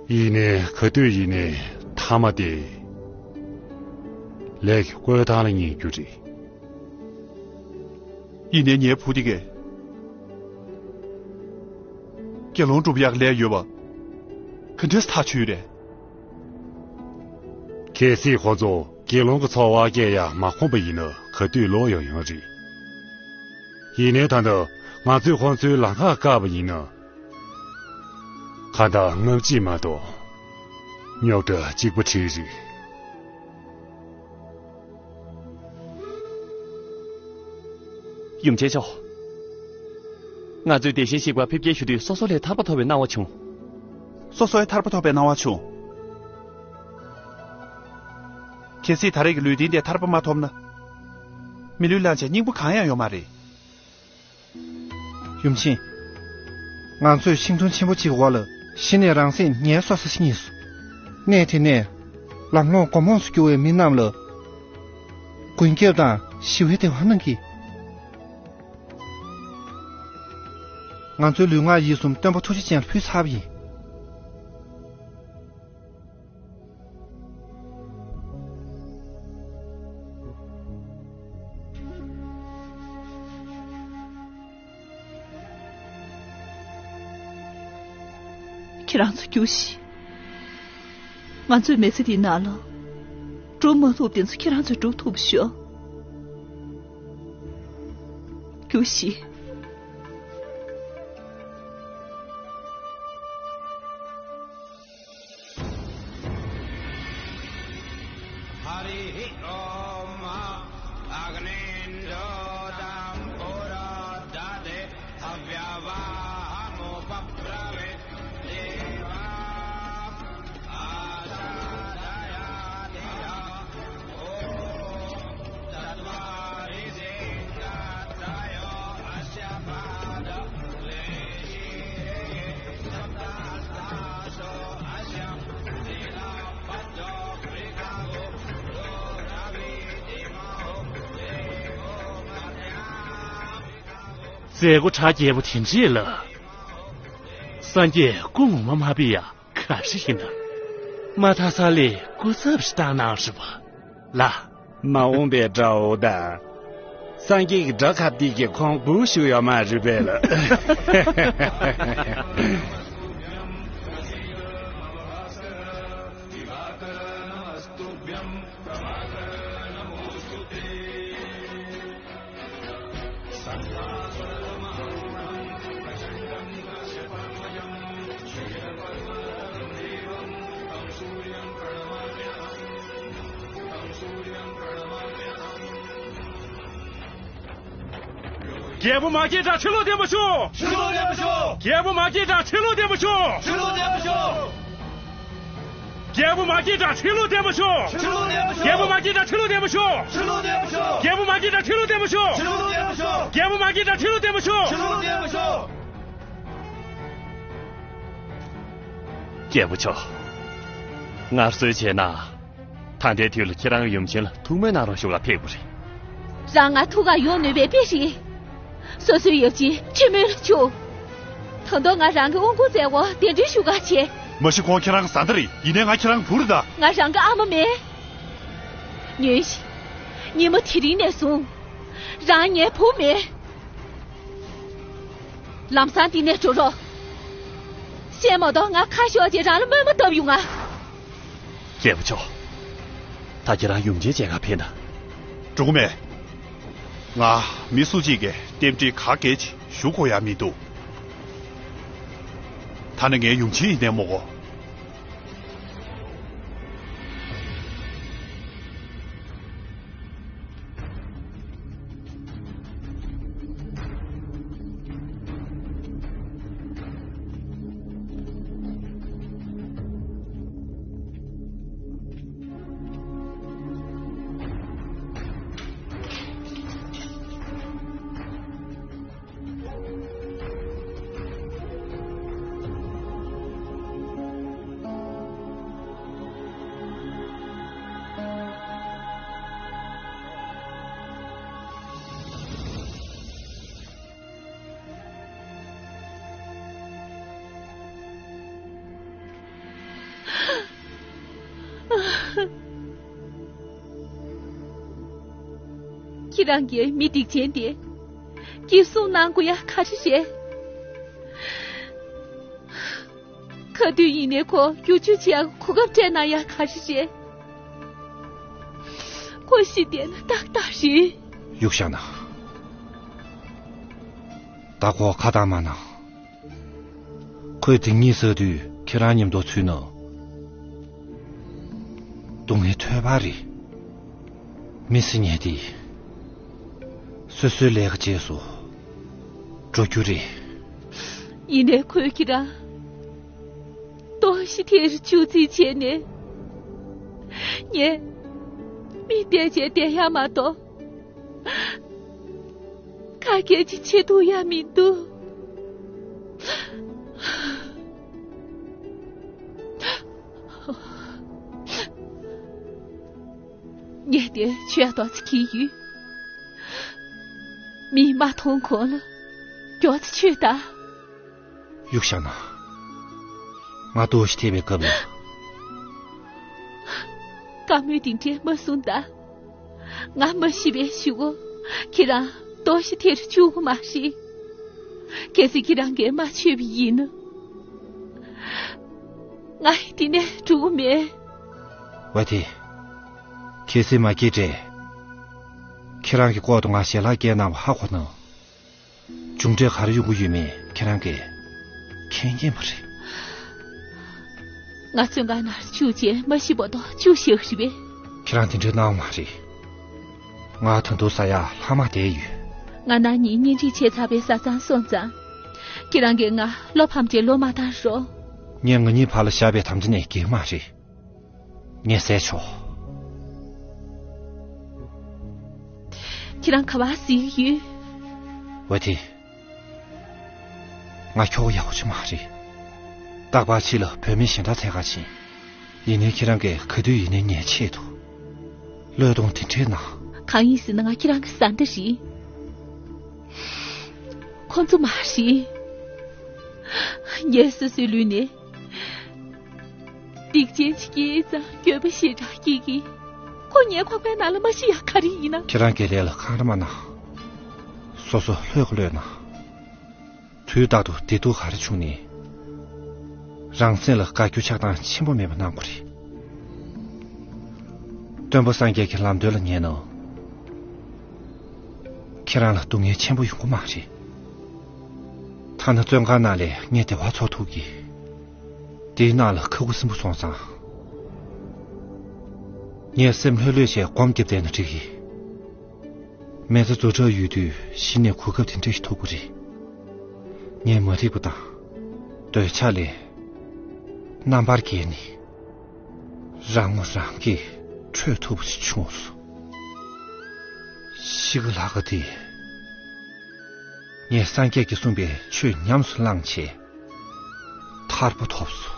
ཡིན་ནའི་ག་དུས་ཡིན་ནའི་མཐའ་མ་དེ་ལས་ཀྱི་བསྐོས་ཐང་ལ་ཉན་རྒྱུ་རེད། ཡིན་ནའི་ངའི་བུ་དེ་གས་དགེ་སློང་སྒྲུབ་ཡག་ལས་ཡོད་པ་ག་འདྲས་ཐག་ཆོད་ཡོད་རེད། གལ་སྲིད་ཁོ་ཚོ་དགེ་སློང་གི་འཚོ་བ་སྐྱེལ་ཡག་མ་ཁོམ་པ་ཡིན་ན་ག་དུས་ལོག་ཡོང་ཡོང་རེད། ཡིན་ནའི་ད་ལྟ་ང་ཚོས་ཁོང་ཚོའི་ལམ་ཁ་བཀག་པ་ཡིན་ན། གང་ལྟར་སྔ་ཕྱི་མ་གཏོགས་རྙོག་དྲ་གཅིག་པ་གྲས་རེད། ཡུམ་ཆེན་མཆོག་ང་ཚོས་དེ་བཞིན་གཤེགས་པ་ཕེབས་སྐྱེལ་ཞུ་དུས་སོ་སོ་ལ་ཐར་པ་ཐོབ་པའི་སྣང་བ་བྱུང་། སོ་སོའི་ཐར་པ་ཐོབ་པའི་སྣང་བ་བྱུང་། གལ་སྲིད་ད་རེས་ཀྱི་ལུས་རྟེན་དེ་ཐར་པ་མ་ཐོབ་ན། མི་ལུས་བླངས་བྱས་སྙིང་པོ་གང་ཡང་ཡོད་མ་རེད། ཡུམ་ཆེན། ང་ཚོས་ཤིང་སྡོང་ཆེན་པོ་གཅིག་འོག་ལ་གཞི་ནས་རང་སེམས་ངལ་གསོ་ས་ཞིག་རྙེད་སོང་། གནས་དེ་ནས་ལམ་ལྷོང་མགོ་རྨོངས་སུ་གྱུར་བའི་མི་རྣམས་ལ་མགོན་སྐྱབས་དང་ཞི་བའི་བདེ་བ་གནང་གིས། ང་ཚོའི་ལུས་ངག་ཡིད་གསུམ་སྟོན་པ་ཐུགས་རྗེ་ཅན་ལ་ཕུལ་ཚར་བ་ཡིན། ཁྱེད་རང་ཚོ་རྒྱུགས་ཤིག་ང་ཚོའི་མི་ཚེ་འདིའི་ནང་ལ་སྒྲུབ་མ་ཐུབ་དེ་ཚོ་ཁྱེད་རང་ཚོས་སྒྲུབ་ཐུབ་ཤོག་རྒྱུགས་ཤིག हरिः ॐ। अग्निञ्जोतं पुरोदधे हव्यवाहमुपब्रवीत् देवा आसादयादिह। ॐ चत्वारि सिंहत्रयो अस्य पादलेशीरिः सप्तहस्तासो अस्य नीलपद्मो वृषभो दोरवीतिमहो देवो मर्यापितमहो། མཛད་སྒོ་གྲ་རྒྱས་པོ་དེ་འདྲས་ལ། སངས་རྒྱས་སྐུ་ངོ་མ་མ་ཕེབས་ཡ་ག་རེ་ཡིན་ན། མ་མཐའ་ས་ལས་སྐུ་ཚབ་ཞིག་བཏང་གནང་རེད་པ། ལགས། མ་འོངས་པའི་དགྲ་བོ་དང་། སངས་རྒྱས་ཀྱི་དགྲ་ཁ་གཏད་ཀྱི་ཁོང་སྒུག་བཞུགས་ཡོད་མ་རེད་པས་ལགས། རྒྱལ་པོ་མ་སྐྱེས་དགྲ་ཕྱིར་ལོག་བདེན་པ་ཤོག་ཕྱིར་ལོག་བདེན་པ་ཤོག་རྒྱལ་པོ་མ་སྐྱེས་དགྲ་ཕྱིར་ལོག་བདེན་པ་ཤོག་ཕྱིར་ལོག་བདེན་པ་ཤོག་རྒྱལ་པོ་མ་སྐྱེས་དགྲ་ཁྲི་ལོ་བརྟན་པོ་ཤོག་རྒྱལ་པོ་མ་སྐྱེས་དགྲ་ཁྲི་ལོ་བརྟན་པོ་ཤོག་རྒྱལ་པོ་མ་སྐྱེས་དགྲ་ཁྲི་ལོ་བརྟན་པོ་ཤོག་རྒྱལ་པོ་མ་སྐྱེས་དགྲ་ཁྲི་ལོ་བརྟན་པོ་ཤོག་རྒྱལ་པོ་མཆོག་ངར་གསོལ་བྱས་ན། ད་ལྟའི་དུས་ལ་ཁྱེད་རང་ཡུམ་ཆེན་ལ་ཐུགས་སྨོན་གནང་རོགས་ཞུ་ག་ཕེབས་དགོས་རེད། རང་ང་ཐུག་ག་ཡོང་ནུས་པའི་དཔེ་རེད། སོ་སོའི་ཡབ་ཆེན་ཆེན་མོ་ལ་ཆུག་ད་དུང་ང་རང་གི་དབུ་འགོ་བཙལ་བར་གདན་འདྲེན་ཞུ་ག་བྱེད། མ་གཞི་ཁོང་ཁྱེད་རང་གི་བཟའ་ཟླ་རེད། ཡིན་ནའི་ང་ཁྱེད་རང་གི་བུ་རེད་ད། ང་རང་གི་ཨ་མ་མེད། ཉོན་ཞིག་ཉིན་མོ་དེ་རིང་ནས་བཟུང་། རང་ངའི་བུ་མེད། ལམ་སང་འདི་ནས་འགྲོ་རོགས། གཞན་མ་གཏོགས་ང་ཁ་ཤོར་རྗེས་རང་ལ་དམོད་མོ་བཏབ་ཡོང་ང་། རྒྱལ་པོ་མཆོག་ད་ཁྱེད་རང་ཡུམ་ཆེན་མཇལ་ག་ཕེབས་ན། འགྲོ་གི་མེད། ང་མི་སུ་གཅིག་གིས་རྟེན་འབྲེལ་ག་གལ་ཆེ་ཞུ་དགོས་ཡ་མི་འདུག་ད་ནི་ངའི་ཡུམ་ཆེན་ཡིན་ནའི་མོ་གོ། ཁྱེད་རང་གིས་མི་སྡིག་ཅན་དེ་སྐྱིད་སྲུང་གནང་དགོས་ཡ་ག་རེ་རེད། ག་དུས་ཡིན་ནའི་ཁོ་རྒྱུག་ཆུ་ཆེ་ཡ་གོ་སྐབས་སྤྲད་གནང་ཡ་ག་རེ་རེད། ཁོ་ཤི་བསྡད་ན་ཏག་ཏག་རེད། གཡུག་བཞག་ན། ད་ཁོ་ཁ་གཏམ་མ་གནང་། ཁོས་དེ་གཉིས་ཟ་དུས་ཁྱེད་རང་མཉམ་དུ་ཚུད་ན། སྡུག་བསྔལ་ཐོལ་པ་རེད། མི་སེམས་ཉལ་ཏེ། སོ་སོའི་ལས་ཀ་བྱས་སོ། འགྲོ་རྒྱུ་རེད། ཡིན་ནའི་ཁོས་ཁྱེད་རང་། ལྟོགས་ཤི་ཐེར་བཅུག་རྩིས་བྱས་ནས། ངས་མི་བསྡད་བྱས་བསྡད་ཡ་མ་གཏོགས། ཁ་སྐད་ཅིག་བྱེད་ཐུབ་ཡ་མི་འདུག་ངས་དེ་ཆོས་ཏོག་ཙི་གི་ཡུལ། མིས་མ་མཐོང་གོང་ལ་མགྱོགས་ཙི་ཆོས་ད། གཡུག་བཞག་ན། ང་ལྟོགས་ཤི་ཐེབས་པའི་སྐབས་ལ། བཀའ་མོལ་འདི་འདྲས་མ་གསུང་ད། ང་མ་ཤི་བའི་གཞུག་གུ་ཁྱེད་རང་ལྟོགས་ཤི་ཐེར་བཅུག་གི་མ་རེད། གལ་སྲིད་ཁྱེད་རང་གིས་མ་ཆོད་པ་ཡིན་ན། ང་འདི་ནས་འགྲོ་གི་མེད། ཝེ་ཐི། གལ་སྲིད་མ་སྐྱེས་དྲན། ཁྱེད་རང་གི་ལྐོག་ཏུ་ང་ཞལ་ལག་སྐྱེལ་གནང་བ་ཧ་གོ་ན། མཇུག་འབྲས་ག་རེ་ཡོང་གི་ཡོད་མེད་ཁྱེད་རང་གིས་མཁྱེན་མཁྱེན་པ་རེད། ང་བཙོན་ཁང་ནང་བཅུག་རྗེས་མ་ཤི་བར་དུ་བཅུག་བཞག་རེད་པས། ཁྱེད་རང་དེ་འདྲའི་སྣང་བ་མ་རེད། ང་ད་དུང་ཟ་ཡ་ལྷག་མ་བསྡད་ཡོད། ང་ནང་ཉིན་གཉེན་སྒྲིག་བྱས་ཚར་བའི་བཟའ་ཚང་སོང་ཙང་། ཁྱེད་རང་གིས་ང་བློ་ཕམ་བྱས་ལོག་མ་བཏང་རོགས། ངས་ང་གཉིས་བར་ལ་བཞག་པའི་དམ་བཅའ་ནས་འགལ་མ་རེད། ངས་བསད་ཆོག་ཁྱེད་རང་ག་པར་གཟིགས་ཡོད། ཝེ་ཐི། ང་ཁྱོ་ག་ཡག་པོ་ཅིག་མ་རེད། རྟག་པར་ཕྱི་ལ་བུད་མེད་གཞན་དག་འཚོལ་ག་ཕྱིན། ཡིན་ནའི་ཁྱེད་རང་གིས་ག་དུས་ཡིན་ནའི་ངའི་ཆེད་དུ། བློས་གཏོང་དེ་འདྲས་གནང་། གང་ཡིན་ཟེར་ན་ང་ཁྱེད་རང་གི་བཟའ་ཟླ་རེད། ཁོ་ཚོ་མ་རེད། ངས་སོ་སོའི་ལུས་ནས། སྡིག་ཅན་ཅིག་སྐྱེས་ཙང་འགྱོད་པ་ཞེ་དྲག་སྐྱེ་གི། ཁོ་ངའི་ཁོག་པའི་ནང་ལ་མ་ཤི་ཡ་ག་རེ་ཡིན་ན། ཁྱེད་རང་གི་ལས་ལ་འཁང་ར་མ་གནང་། སོ་སོ་ལྷོད་གི་ལྷོད་གནང་། དུས་རྟག་ཏུ་བདེ་སྡུག་ག་རེ་བྱུང་ནས། རང་སེམས་ལ་དགའ་སྐྱོ་ཆགས་སྡང་ཆེན་པོ་མེད་པ་གནང་དགོས་རེད། སྟོན་པ་སངས་རྒྱས་ཀྱི་ལམ་སྟོན་ལ་ཉན་ན། ཁྱེད་རང་ལ་སྡུག་བསྔལ་ཆེན་པོ་ཡོང་གི་མ་རེད། ཐ་ན་བཙོན་ཁང་ནང་ལས་ངས་བདེ་བ་འཚོ་ཐུབ་ཀྱི། དེའི་ནང་ལ་ཁ་ཁུ་སིམ་པོ་སོང་ཙང་། ངས་སེམས་ལྷོད་ལྷོད་བྱས་སྒོམ་རྒྱབ་བསྡད་ན་འགྲིག་གི། མི་ཚེ་རྫོགས་གྲབས་ཡོད་དུས་གཞི་ནས་གོ་སྐབས་དེ་འདྲ་ཞིག་ཐོབ་ཀྱི་རེད། ངས་མ་འགྲིག་པ་དང་། འདོད་ཆགས་ལས། རྣམ་པར་རྒྱལ་ནས། རང་ངོ་རང་གིས་འཕྲོད་ཐུབ་པ་ཞིག་བྱུང་སོང་། ཤི་ཁ་ལྷག་ག་དེ། ངས་སངས་རྒྱས་ཀྱིས་གསུངས་པའི་ཆོས་ཉམས་སུ་བླངས་བྱས། ཐར་པ་ཐོབ་སོང་།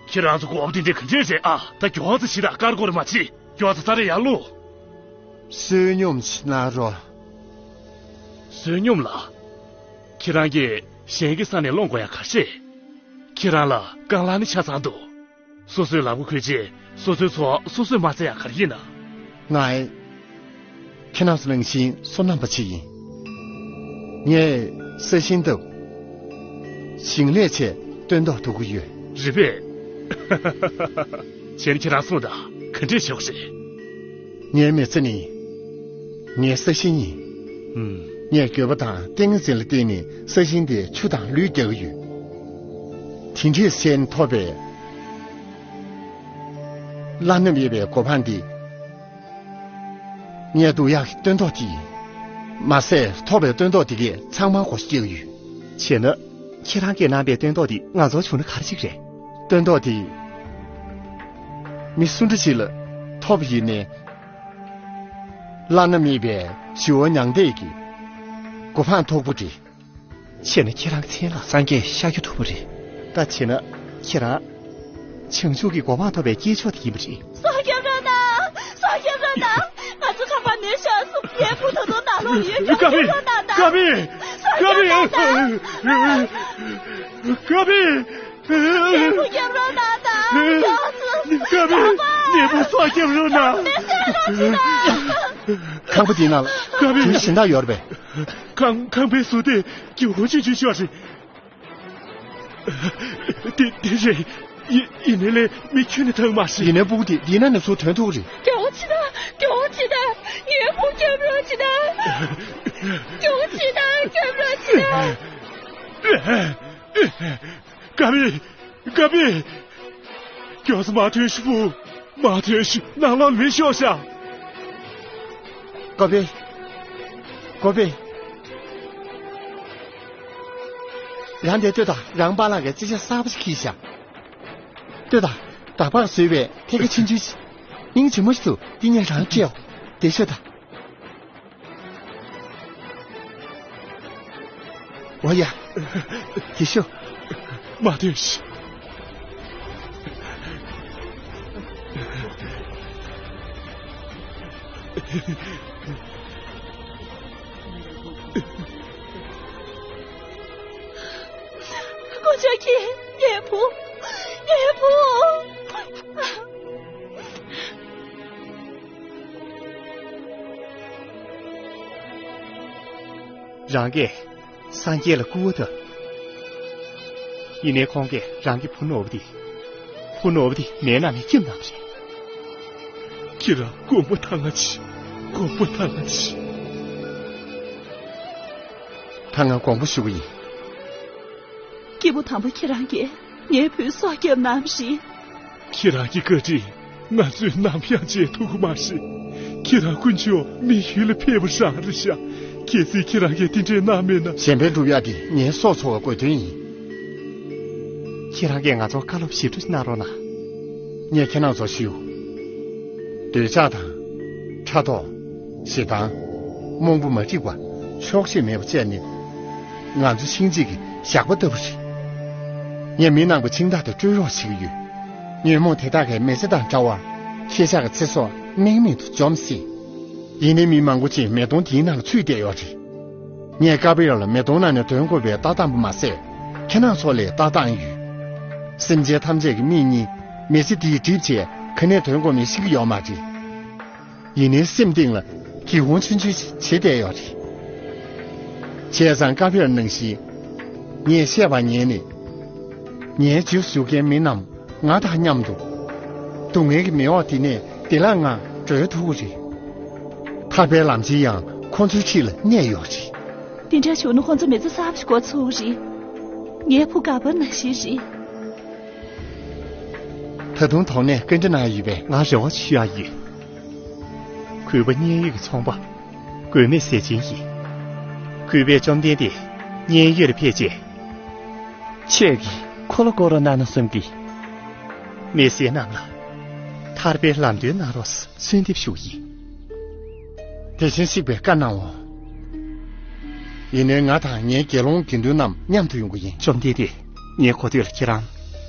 ཁྱེད་རང་ཚོ་མགོ་བོ་དེ་འདྲས་ག་འདྲས་རེད་ཨ། ད་མགྱོགས་ཙམ་ཞིག་དང་དཀར་སྒོར་མ་བྱེད། མགྱོགས་ཙམ་ས་རེ་ཡར་ལོངས། བསོད་སྙོམས་ཤིག་གནང་རོགས། བསོད་སྙོམས་ལགས། ཁྱེད་རང་གིས་གཞན་གྱི་ས་ནས་སློང་དགོས་ཡ་ག་རེ་རེད། ཁྱེད་རང་ལ་རྐང་ལག་ནི་ཆ་ཚང་འདུག། སོ་སོའི་ལག་པ་འཁོལ་རྗེས་སོ་སོའི་འཚོ་བ་སོ་སོས་མ་བཙལ་ཡ་ག་རེ་ཡིན་ན། ང་ཨེ། ཁྱེད་རང་ཚོ་ནང་བཞིན་སོ་ནམ་པ་ཅིག་ཡིན། ངས་ས་ཞིང་བཏབ། ཞིང་ལས་བྱས་སྟོན་ཐོག་འདུག་གི་ཡོད། རེད་པས། བྱས་ན་ཁྱེད་རང་གསུངས་དང་ག་འདྲས་བྱེད་དགོས་རེད། ངའི་མི་ཚེ་ནི། ངའི་ས་ཞིང་ཡིན། ངས་འགྱོད་པ་དང་ཏིང་ངེ་འཛིན་ལ་བརྟེན་ནས་ས་ཞིང་དེ་ཆུ་དང་ལུད་རྒྱག་གི་ཡོད། དེ་འདྲས་བྱས་ནས་ཐོབ་པའི་བླ་ན་མེད་པའི་གོ་འཕང་འདི། ངས་སྡུག་ཡག་གི་སྟོན་ཐོག་དེ་ཡིན། མ་ཟད་ཐོབ་པའི་སྟོན་ཐོག་དེ་གས་ཚང་མ་གོ་སྐྱེལ་གི་ཡོད། བྱས་ན་ཁྱེད་རང་གིས་གནང་པའི་སྟོན་ཐོག་དེ་ང་ཚོར་བྱུང་ན་ག་རེ་ཅིག་རེད། སྟོན་ཐོག་དེ་མི་སུ་འདྲ་ཞིག་ལ་ཐོབ་ཡིན་ནའི། བླ་ན་མེད་པའི་ཞི་བ་མྱང་འདས་ཀྱི་གོ་འཕང་ཐོབ་པོ་རེད། བྱས་ན་ཁྱེད་རང་གི་མཚན་ལ་སངས་རྒྱས་ཤཱཀྱ་ཐུབ་པ་རེད། ད་བྱས་ན་ཁྱེད་རང་། བྱང་ཆུབ་ཀྱི་གོ་འཕང་ཐོབ་པའི་སྐྱེས་མཆོག་དེ་ཡིན་པ་རེད། སྲོག་སྐྱོབ་རོགས་གནང་། སྲོག་སྐྱོབ་རོགས་གནང་། ང་ཚོ་ཁང་པ་ནས་ཤོར་སོང་། ངའི་བུ་ད་དུང་ནང་ལོགས་ཡོད། སྲོག་སྐྱོབ་རོགས་གནང་དང་། ཀ་བི། སྲོག་སྐྱོབ་རོགས་གནང་དང་། ཀ་བི། ངའི་བུ་སྐྱོབ་རོགས་གནང་དང་། ཀ་བི། ངའི་བུ་སྲོག་སྐྱོབ་རོགས་གནང་། མེ་སྲེག་རོགས་གྱིས་དང་། ཁང་པ་དེའི་ནང་ལ་ཀ་བི། དེ་གཞན་དག་ཡོད་རེད་པས། ཁང་ཁང་པའི་ཟུར་དེ་སྐྱོ་བོ་ཆུང་ཆུང་ཤོས་རེད། དེ་དེ་རེད། ཡིན་ཡིན་ནའི་ལས་མི་ཁྱོན་ནས་ཐང་མ་ཤི། ཡིན་ནའི་སྤུ་གུ་དེ་འདི་ན་ནས་ཚུར་ཐོན་ཐུབ་རེད། སྐྱོ་བོ་ཆེ་ད། སྐྱོ་བོ་ཆེ་ད། ངའི་བུ་སྐྱོབ་རོགས་གྱིས་ད། སྐྱོ་བོ་ཆེ་ད། སྐྱོབ་རོགས་གྱིས་ད། ཀ་བི། ཀ་བི། མགྱོགས་སེ་མར་ཐོན་ཤོག་བུ། མར་ཐོན་ཤོག་ནང་ལོགས་མེ་ཤོར་ཤག་ཀ་བི། ཀ་བི། རང་དེ་ལྟོས་དང་། རང་པཱ་ལགས་ཀྱིས་ཅི་བྱ་གསར་པ་ཞིག་ཁྱེར་ཤག་ལྟོས་དང་། ད་བར་བཟོས་པའི་ཐད་ཀ་ཆུང་ཆུང་ཞིག་སྙིང་རྗེ་མོ་ཞིག་འདུག་འདི་ངས་རང་སྤྲད་ཡོད། དེ་ཤོད་དང་། འོ་ཡ། དེ་ཤོད། མ་ཐོན་ཤིག་དཀོན་མཆོག་གིས། ངའི་བུ། ངའི་བུ། རང་གིས་སངས་རྒྱས་ལ་སྐུར་བ་བཏབ། ཡིན་ནའི་ཁོང་གིས་རང་གི་བུ་ནོར་བུ་དེ། བུ་ནོར་བུ་དེ་མེའི་ནང་ནས་སྐྱེམས་གནང་བ་རེད། ཁྱེད་རང་དགོངས་པ་དྭངས་ང་མཆིས། དགོངས་པ་དྭངས་ང་མཆིས། ད་ང་དགོངས་པ་ཞུ་གི་ཡིན། སྐྱེས་བུ་དམ་པ་ཁྱེད་རང་གིས་ངའི་བུའི་སྲོག་བསྐྱབས་གནང་བ་རེད། ཁྱེད་རང་གི་བཀའ་དྲིན་ང་ཚོས་ནམ་ཡང་བརྗེད་ཐུབ་ཀྱི་མ་རེད། ཁྱེད་རང་དཀོན་མཆོག་མི་ཡུལ་ལ་ཕེབས་པ་རང་རེད་ཤག་གལ་སྲིད་ཁྱེད་རང་གིས་དེ་འདྲས་གནང་མེད་ན། གཞན་ཕན་སྒྲུབ་ཡག་དེ་ངའི་སྲོག་འཚོ་བའི་དགོས་དོན་ཡིན། ཁྱེད་རང་གིས་ང་ཚོར་བཀའ་སློབ་ཞིབ་ཕྲ་གནང་རོགས་གནང་། ངས་ཁྱེད་རང་ཚོར་ཞུ། འདོད་ཆགས་དང་། ཕྲག་དོག་ཞེ་སྡང་། རྨོངས་པ་མ་འགྲིག་པ། ཆོག་ཤེས་མེད་པ་བཅས་ནི། ང་ཚོ་ཤིང་གཅིག་གི་ཞགས་པ་ལྟ་བུ་རེད། ངས་མི་ནག་པོ་ཤིང་ཐག་དེ་བཀྲོལ་རོགས་བྱེད་ཀྱི་ཡོད། ཉོན་མོངས་དེ་དག་གིས་མི་ཚེ་དང་འདྲ་བར། ཁྱེད་ཅག་གི་ཚེ་སྲོག་རྨེག་མེད་དུ་འཇོམས་སྲིད། ཡིན་ནའི་མི་མང་པོ་ཅིག་མེ་དོང་དེའི་ནང་ལ་ཚུད་བསྡད་ཡོད་རེད། ངས་ཀ་བི་ཡ་ལ་མེ་དོང་ནང་ནས་ཐོན་དགོས་པའི་ལྟ་སྟངས་པོ་མ་ཟད། ཁྱེད་རང་ཚོ་ལའི་ལྟ་སྟངས་ཡོད། སེམས་ཅན་ཐམས་ཅད་ཀྱི་མིག་གཉིས་མེ་ལྕེ་འདིས་བསྒྲིབས་བྱས་ག་ནས་ཐོན་དགོས་མིན་ཤེས་ཀྱི་ཡོད་མ་རེད། ཡིན་ནའི་སེམས་གཏིང་ལ་སྒེའུ་ཁུང་ཆུང་ཆུང་ཞིག་བྱེད་བསྡད་ཡོད་རེད། བྱས་ཙང་ཀ་བི་ཡ་ནང་བཞིན། ངས་བཤད་པ་ཉན་ནས། ངའི་རྗེས་སུ་ཞུགས་མཁན་མི་རྣམས་ང་དང་མཉམ་དུ། སྡུག་བསྔལ་གྱི་མེ་འོབས་འདི་ནས་བདེ་བླག་ངང་བྲོས་ཐུབ་ཀྱི་རེད། ཐར་པའི་ལམ་ཆེན་ཡང་ཁོང་ཚོའི་འཁྲིས་ལ་གནས་ཡོད་རེད། དེ་འདྲ་བྱུང་ན་ཁོང་ཚོ་མི་ཚེ་གསར་པ་ཞིག་འགོ་ཚུགས་ཀྱི་རེད། ངའི་བུ་ག་པར་ནང་བཞིན་རེད། ད་དུང་དོགས་གནས་ག་འདྲ་གནང་ཡོད་པས། ང་རེ་བ་ཆེ་ཡ་ཡིན། གུས་པ་མཉན་ཡོད་ཀྱི་ཚོང་པ། མགོན་མེད་ཟས་སྦྱིན་ཡིན། གུས་པས་བཅོམ་ལྡན་འདས་མཉན་ཡོད་ལ་ཕེབས་རྗེས། ཁྱེད་ཀྱིས་ཁོ་ལ་སྐོར་ར་གནང་ན་བསམ་གི། མི་སེར་རྣམས་ལ་ ཐར་པའི་ལམ་སྟོན་གནང་རོགས་གསོལ་འདེབས་ཞུ་ཡིན། དེ་བཞིན་གཤེགས་པས་བཀའ་གནང་ངོ་། ཡིན་ནའི་ང་དང་ངའི་དགེ་སློང་དགེ་འདུན་རྣམས་མཉམ་དུ་ཡོང་གི་ཡིན། བཅོམ་ལྡན་འདས། ངས་གོ་ཐོས་ལ་ཁྱེད་རང་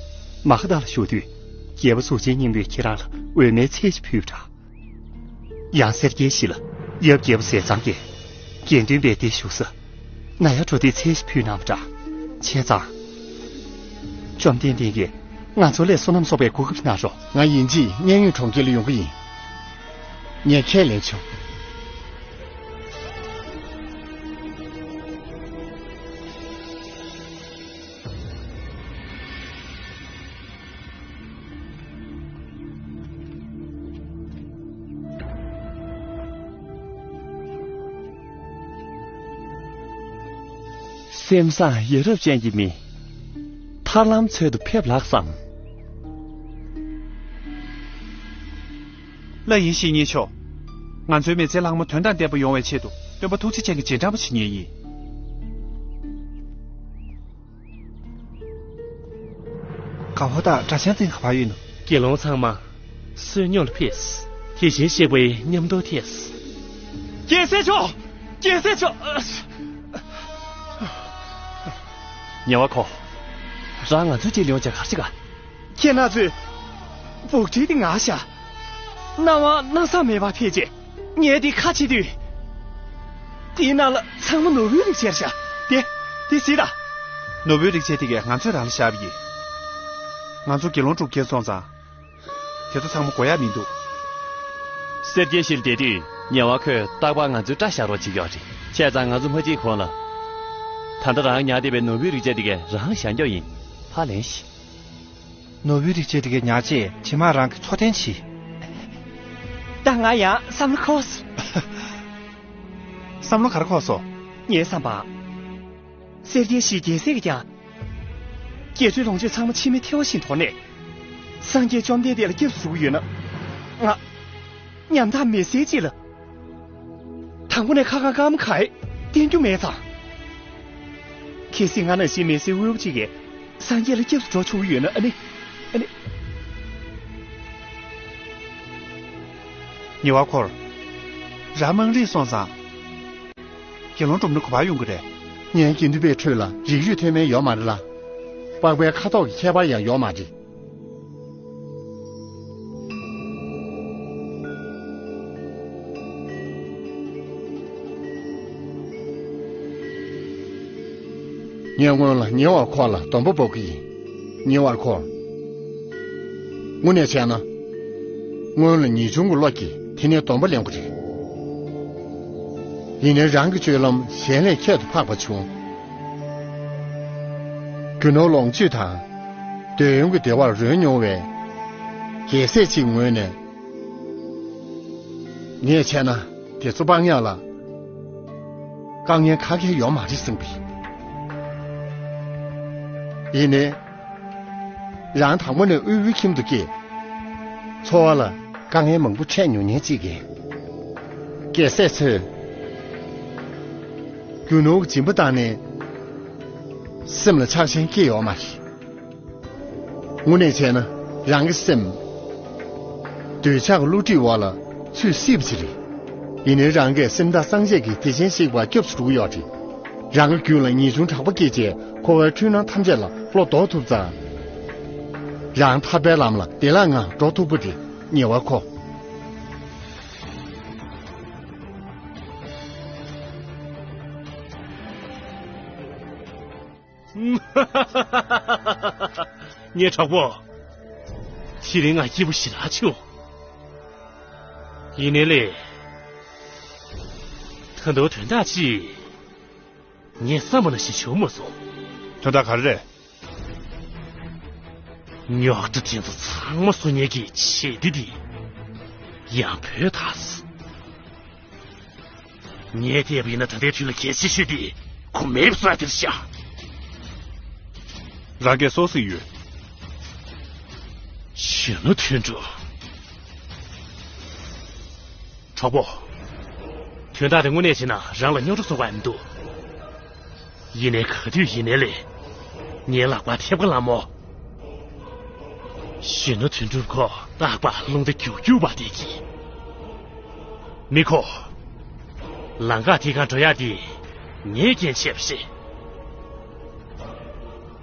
མ་ཧཱ་དྷ་ལ་བཞུགས་དུས་རྒྱལ་པོ་གཟུགས་ཅན་སྙིང་པོས་ཁྱེད་རང་ལ་འོད་མའི་ཚལ་ཞིག་ཕུལ་བ་འདྲ། ཡང་སེར་སྐྱའི་གཞི་ལ་ཡབ་རྒྱལ་པོ་ཟས་གཙང་གིས་དགེ་འདུན་པའི་སྡེ་བཞུགས་ས་ན་ཡར་འགྲོ་དུས་ཚལ་ཞིག་ཕུལ་གནང་བ་འདྲ། བྱས་ཙང་། བཅོམ་ལྡན་འདས་ཀྱིས་ང་ཚོ་ལ་བསོད་ནམས་གསོག་པའི་གོ་སྐབས་གནང་རོགས། ང་ཡིན་གཅིག་མཉན་ཡོད་གྲོང་ཁྱེར་ལ་ཡོང་གི་ཡིན། ངས་ཁས་ལེན་བྱུང་། སེམས་བཟང་ཡ་རབས་ཅན་གྱི་མི། ཐར་ལམ་འཚོལ་དུ་ཕེབས་ལགས་སམ། ལགས་ཡིན་བཤེས་གཉེན་མཆོག་ང་ཚོའི་མི་ཚེ་ལྷག་མ་དོན་དང་ལྡན་པ་ཡོང་བའི་ཆེད་དུ་སྟོན་པ་ཐུགས་རྗེ་ཅན་གྱི་རྗེས་འབྲང་པ་བྱེད་མཁན་ཡིན། ག་བ་དང་གྲྭ་ཆང་ཚན་ག་པར་ཡོད་ནོ། དགེ་སློང་ཚང་མ་བསོད་སྙོམས་ལ་ཕེབས། དེ་བཞིན་གཤེགས་པའི་མཉམ་དུ་ཐལ། རྒྱལ་སྲས་མཆོག་རྒྱལ་སྲས་མཆོག་ཉེ་བར་མཁོ། རང་ང་ཚོའི་རྗེས་ལ་ཡོང་བྱས་ག་རེ་བྱེད་ག་ཁྱེད་རྣམ་ཚོས་འབོག་ཁྲིད་དེ་ངར་ཤག་སྣང་བ་སྣང་བཟང་མེད་པར་ཕེབས་རྗེས་ངས་དེ་ཁ་ཕྱེ་དུས། དེའི་ནང་ལ་ཚང་མ་ནོར་བུའི་རིགས་བྱས་ཤག་དེ། དེ་གཟིགས་དང་། ནོར་བུའི་རིགས་བྱས་དེ་གས་ང་ཚོས་རང་ལ་བཞག་པ་ཡིན། ང་ཚོ་དགེ་སློང་སྒྲུབ་མཁན་སོང་ཙང་། དེ་ཚོ་ཚང་མ་དགོས་ཡག་མི་འདུག་སེར་སྐྱའི་གཞི་ལ་བསྡད་དུས་ཉེ་བར་མཁོས་རྟག་པར་ང་ཚོའི་སྐྲ་བཞར་རོགས་བྱེད་ཀྱི་ཡོད་རེད། བྱས་ཙང་ང་ཚོ་མ་ཕྱིན་གོང་ལ། ད་ལྟ་རང་ཉར་བསྡད་པའི་ནོར་བུའི་རིགས་བྱས་དེ་གས་རང་ལ་བཞག་རྒྱུ་ཡིན། ཕར་ལེན་ཞིག་ནོར་བུའི་རིགས་བྱས་དེ་གས་ཉར་རྗེས་རྗེས་མ་རང་གིས་འཚོ་རྟེན་བྱེད། ད་ང་ཡང་བསམ་བློ་འཁོར། བསམ་བློ་ག་རེ་འཁོར་སོང་། ངའི་བསམ་པར། སེར་སྐྱའི་གཞིའི་རྒྱལ་སྲས་ཀྱིས་ཀྱང་། རྒྱས་སྤྲོས་ལོངས་སྤྱོད་ཚང་མ་འཆི་མེད་ཐལ་བ་བཞིན་དོར་ནས། སངས་རྒྱས་བཅོམ་ལྡན་འདས་ལ་སྐྱབས་སུ་ཞུ་གི་ཡོད་ན། ང་། ཉམ་ཐག་མི་སེར་ཅིག་ལ། དང་པོ་ནས་ཁ་ཁ་སྐར་མ་ག་ཡེ་བསྟན་རྒྱུ་མེད་ཙང་། གལ་སྲིད་ང་ནང་བཞིན་མི་སེར་དབུལ་པོ་ཅིག་གིས་སངས་རྒྱས་ལ་སྐྱབས་སུ་འགྲོ་ཆོག་གི་ཡོད་ན་ཨ་ནི། ཨ་ནི། ཉེ་བར་འཁོར། རང་དམངས་རིགས་སོང་ཙང་། དགེ་སློང་སྒྲུབ་ན་ག་པར་ཡོང་གི་རེད། ངའི་དགེ་འདུན་པའི་ཁྲོད་ལ་རིགས་རུས་མཐོ་དམན་ཡོད་མ་རེད་ལ། པགས་པའི་ཁ་དོག་གི་ཁྱད་པར་ཡང་ཡོད་མ་རེད། ངས་སྔོན་ལ་ཉེ་བར་འཁོར་ལ་སྡོམ་པ་འབོག་གི་ཡིན། ཉེ་བར་འཁོར། དངོས་གནས་བྱས་ན། སྔོན་ལ་ངེས་འབྱུང་གི་བློ་གིས་དེ་ནས་སྡོམ་པ་ལེན་དགོས་རེད། ཡིན་ནའི་རང་གི་སྤྱོད་ལམ་གཞན་ལས་ཁྱད་དུ་འཕགས་པ་བྱུང་། རྒྱུ་ནོར་ལོངས་སྤྱོད་དང་། འདོད་ཡོན་གྱི་བདེ་བར་རོལ་མྱོང་བའི་རྒྱལ་སྲས་ཅིག་ངོས་ནས། ངས་བྱས་ན་དེ་ཚོ་སྤང་ཡག་ལ་དཀའ་ངལ་ག་གེ་ཡོད་མ་རེད་བསམ་གི། ཡིན་ནའི། རང་དང་པོ་ནས་དབུལ་པོའི་ཁྱིམ་དུ་སྐྱེས། འཚོ་བ་ལ་དཀའ་ངལ་མང་པོ་འཕྲད་མྱོང་མཁན་ཅིག་གིས། རྒྱལ་སྲས་ཚོས། རྒྱུ་ནོར་གྱི་སྦྱིན་པ་བཏང་ནས། སེམས་ལ་ཆགས་ཞེན་སྐྱེ་ཡོད་མ་རེད། དངོས་གནས་བྱས་ན་རང་གི་སེམས། འདོད་ཆགས་ཀྱི་བསླུ་བྲིད་འོག་ལ་ཚུད་སྲིད་པ་ཅིག་རེད། ཡིན་ནའི་རང་གིས་སེམས་དང་སངས་རྒྱས་ཀྱི་དེ་བཞིན་གཤེགས་པར་སྐྱབས་སུ་འགྲོ་གི་ཡོད་རེད། རང་གི་རྒྱུད་ལ་ངེས་འབྱུང་དྲག་པོ་སྐྱེས་རྗེས་འཁོར་བའི་འཁྲུལ་སྣང་ཐམས་ཅད་ལ་བློ་ལྡོག་ཐུབ་ཙང་། རང་ཐར་པའི་ལམ་ལ་བདེ་བླག་ངང་འགྲོ་ཐུབ་པ་རེད། ཉེ་བར་འཁོར། ངའི་གྲོགས་པོ། དེ་རིང་ང་སྐྱིད་པོ་ཞེ་དྲག་བྱུང་། ཡིན་ནའི་ལས། ད་དུང་དོན་དག་ཅིག་ངས་བསམ་པ་ནང་བཞིན་བྱུང་མ་སོང་། དོན་དག་ག་རེ་རེད། རྙོག་དྲ་དེ་ཚོ་ཚང་མ་བཟོ་མཁན་གྱི་ཆེ་དེ་དེ་ཡང་བུད་ཐལ། ངས་བལྟས་པ་ཡིན་ན་ད་ལྟའི་དུས་ལ་གལ་ཆེ་ཤོས་དེ་ཁོ་མེད་པ་བཟོ་ཡ་དེ་རེད་ཤག་རང་གིས་སུ་ཟེར་ཡོད། གཞོན་ནུ་དོན་གྲུབ། གྲོགས་པོ། དོན་དག་དེ་དངོས་གནས་བྱས་ན་རང་ལ་རྙོག་དྲ་བཟོ་དགོས་མི་འདུག་ཡིན་ནའི་ག་དུས་ཡིན་ནའི་ལས། ངའི་ལག་པར་ཐེབས་ཀ་ལ་མོ། གཞོན་ནུ་དོན་གྲུབ་ཁོ་རྟག་པར་རླུང་རྟ་རྒྱུག་རྒྱུག་པ་དེ་གྱིས། མི་ཁོ། ལམ་ཁ་དེ་གང་འགྲོ་ཡ་དེ་ངས་རྐྱེན་བྱས་པ་རེད།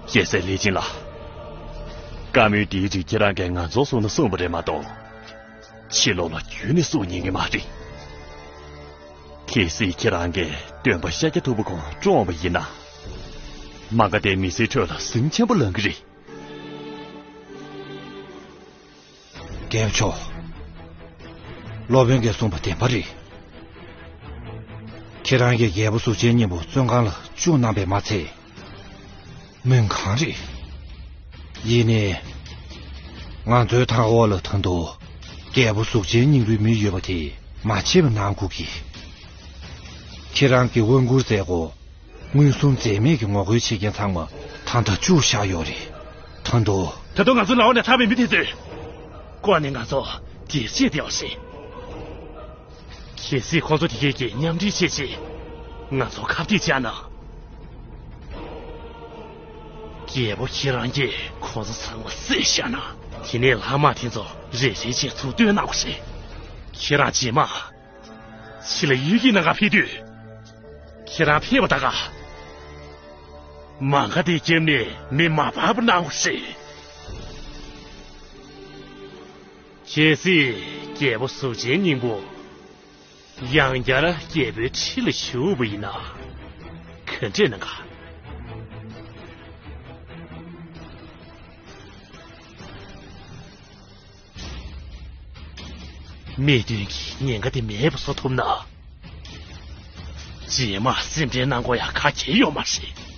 རྒྱལ་སྲས་ལི་ཅིན་ལགས། བཀའ་མོལ་འདིའི་རིགས་ཁྱེད་རང་གིས་ང་ཚོར་གསུངས་ན་གསུངས་པ་རེད་མ་གཏོགས། ཕྱི་ལོགས་ལ་ཁྱོན་ནས་གསུང་ཉན་གི་མ་རེད། གལ་སྲིད་ཁྱེད་རང་གིས་སྟོན་པ་ཤཱཀྱ་ཐུབ་པ་ཁོང་བཀྲོངས་པ་ཡིན་ན། མ་ག་དྷའི་མི་སེར་ཁྲོད་ལ་ཟིང་ཆེན་པོ་ལངས་གི་རེད། རྒྱལ་པོ་མཆོག་སློབ་དཔོན་གྱིས་གསུངས་པ་བདེན་པ་རེད། ཁྱེད་རང་གིས་རྒྱལ་པོ་གཟུགས་ཅན་སྙིང་པོ་བཙོན་ཁང་ལ་བཅུག་གནང་པས་མ་ཚད། མུན་ཁང་རེད། ཡིན་ནའི། ང་ཚོའི་མཐའ་འཁོར་ལ་ད་དུང་རྒྱལ་པོ་གཟུགས་ཅན་སྙིང་པོའི་མི་ཡོད་པ་དེ་མ་བརྗེད་པ་གནང་དགོས་ཀྱི། ཁྱེད་རང་གིས་དབང་བསྒྱུར་མཛད་སྒོ། མངོན་སུམ་འཛེམ་མེད་ཀྱི་ངོ་རྒོལ་བྱེད་མཁན་ཚང་མ་ད་ལྟ་བཅུག་བཞག་ཡོད་རེད། ད་དུང་། ད་དུང་ང་ཚོའི་ལག་པ་ནས་ཐར་བའི་མི་དེ་ཚོས་ཀོ་ནས་ང་ཚོ་དེར་བྱེད་བདེ་བ་ཞིག་གལ་སྲིད་ཁོང་ཚོ་དེ་གས་ཀྱིས་མཉམ་འབྲེལ་བྱས་རྗེས་ང་ཚོ་ཁ་གཏད་བཅག་ན། རྒྱལ་པོ་ཁྱེད་རང་གིས་ཁོང་ཚོ་ཚང་མ་བསད་བཞག་ན། དེ་ནས་ལྷག་མ་དེ་ཚོ་རེ་རེ་བྱས་ཚུར་བཏོན་གནང་དགོས་རེད། ཁྱེད་རང་རྗེས་མ། ཕྱི་ལ་གཡུལ་འགྱེད་གནང་ག་ཕེབས་དུས། ཁྱེད་རང་ཕེབས་པ་ད་ག་མ་ག་དྷའི་རྒྱབ་ནས་མེ་མ་འབར་བ་གནང་དགོས་རེད། གལ་སྲིད་རྒྱལ་པོ་གཟུགས་ཅན་སྙིང་པོ། ཡང་བསྐྱར་རྒྱལ་པོའི་ཁྲི་ལ་བཞུགས་པ་ཡིན་ན། ག་འདྲས་གནང་ག་སྨྲས་དོན་གྱི་ཉེན་ཁ་དེ་མེད་པ་བཟོ་ཐུབ་ན། རྗེས་མ་སེམས་ཁྲལ་གནང་དགོས་ཡ་ག་གེ་ཡོད་མ་རེད།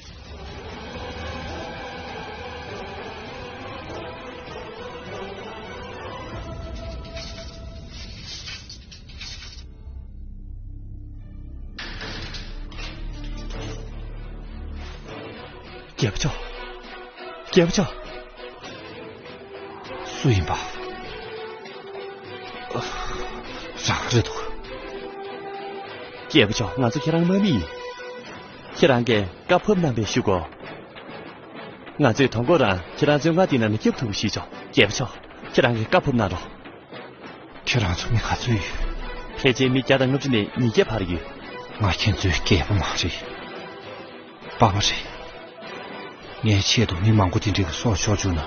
རྒྱལ་པོ་མཆོག་རྒྱལ་པོ་མཆོག་སུ་ཡིན་པ། རང་རེད་འདུག་རྒྱལ་པོ་མཆོག་ང་ཚོ་ཁྱེད་རང་དམག་མི་ཡིན། ཁྱེད་རང་གིས་བཀའ་ཕབ་གནང་བའི་གཞུག་གུ། ང་ཚོས་དོ་དགོང་རང་ཁྱེད་རང་བཙོན་ཁང་འདི་ནང་ནས་སྐྱོབ་ཐུབ་པ་ཞིག་བྱུང་། རྒྱལ་པོ་མཆོག་ཁྱེད་རང་གིས་བཀའ་ཕབ་གནང་རོགས། ཁྱེད་རང་ཚོ་མི་ག་ཚོད་ཡོད། ཕལ་ཆེར་མི་བརྒྱ་དང་ལྔ་བཅུ་ནས་ཉིས་བརྒྱ་བར་ཡོད། ང་ཁྱེད་ཚོའི་རྒྱལ་པོ་མ་རེད། པ་པ་རེད། ངའི་ཆེད་དུ་མི་མང་པོ་དེ་འདྲའི་སྲོག་ཤོར་བཅུག་ན།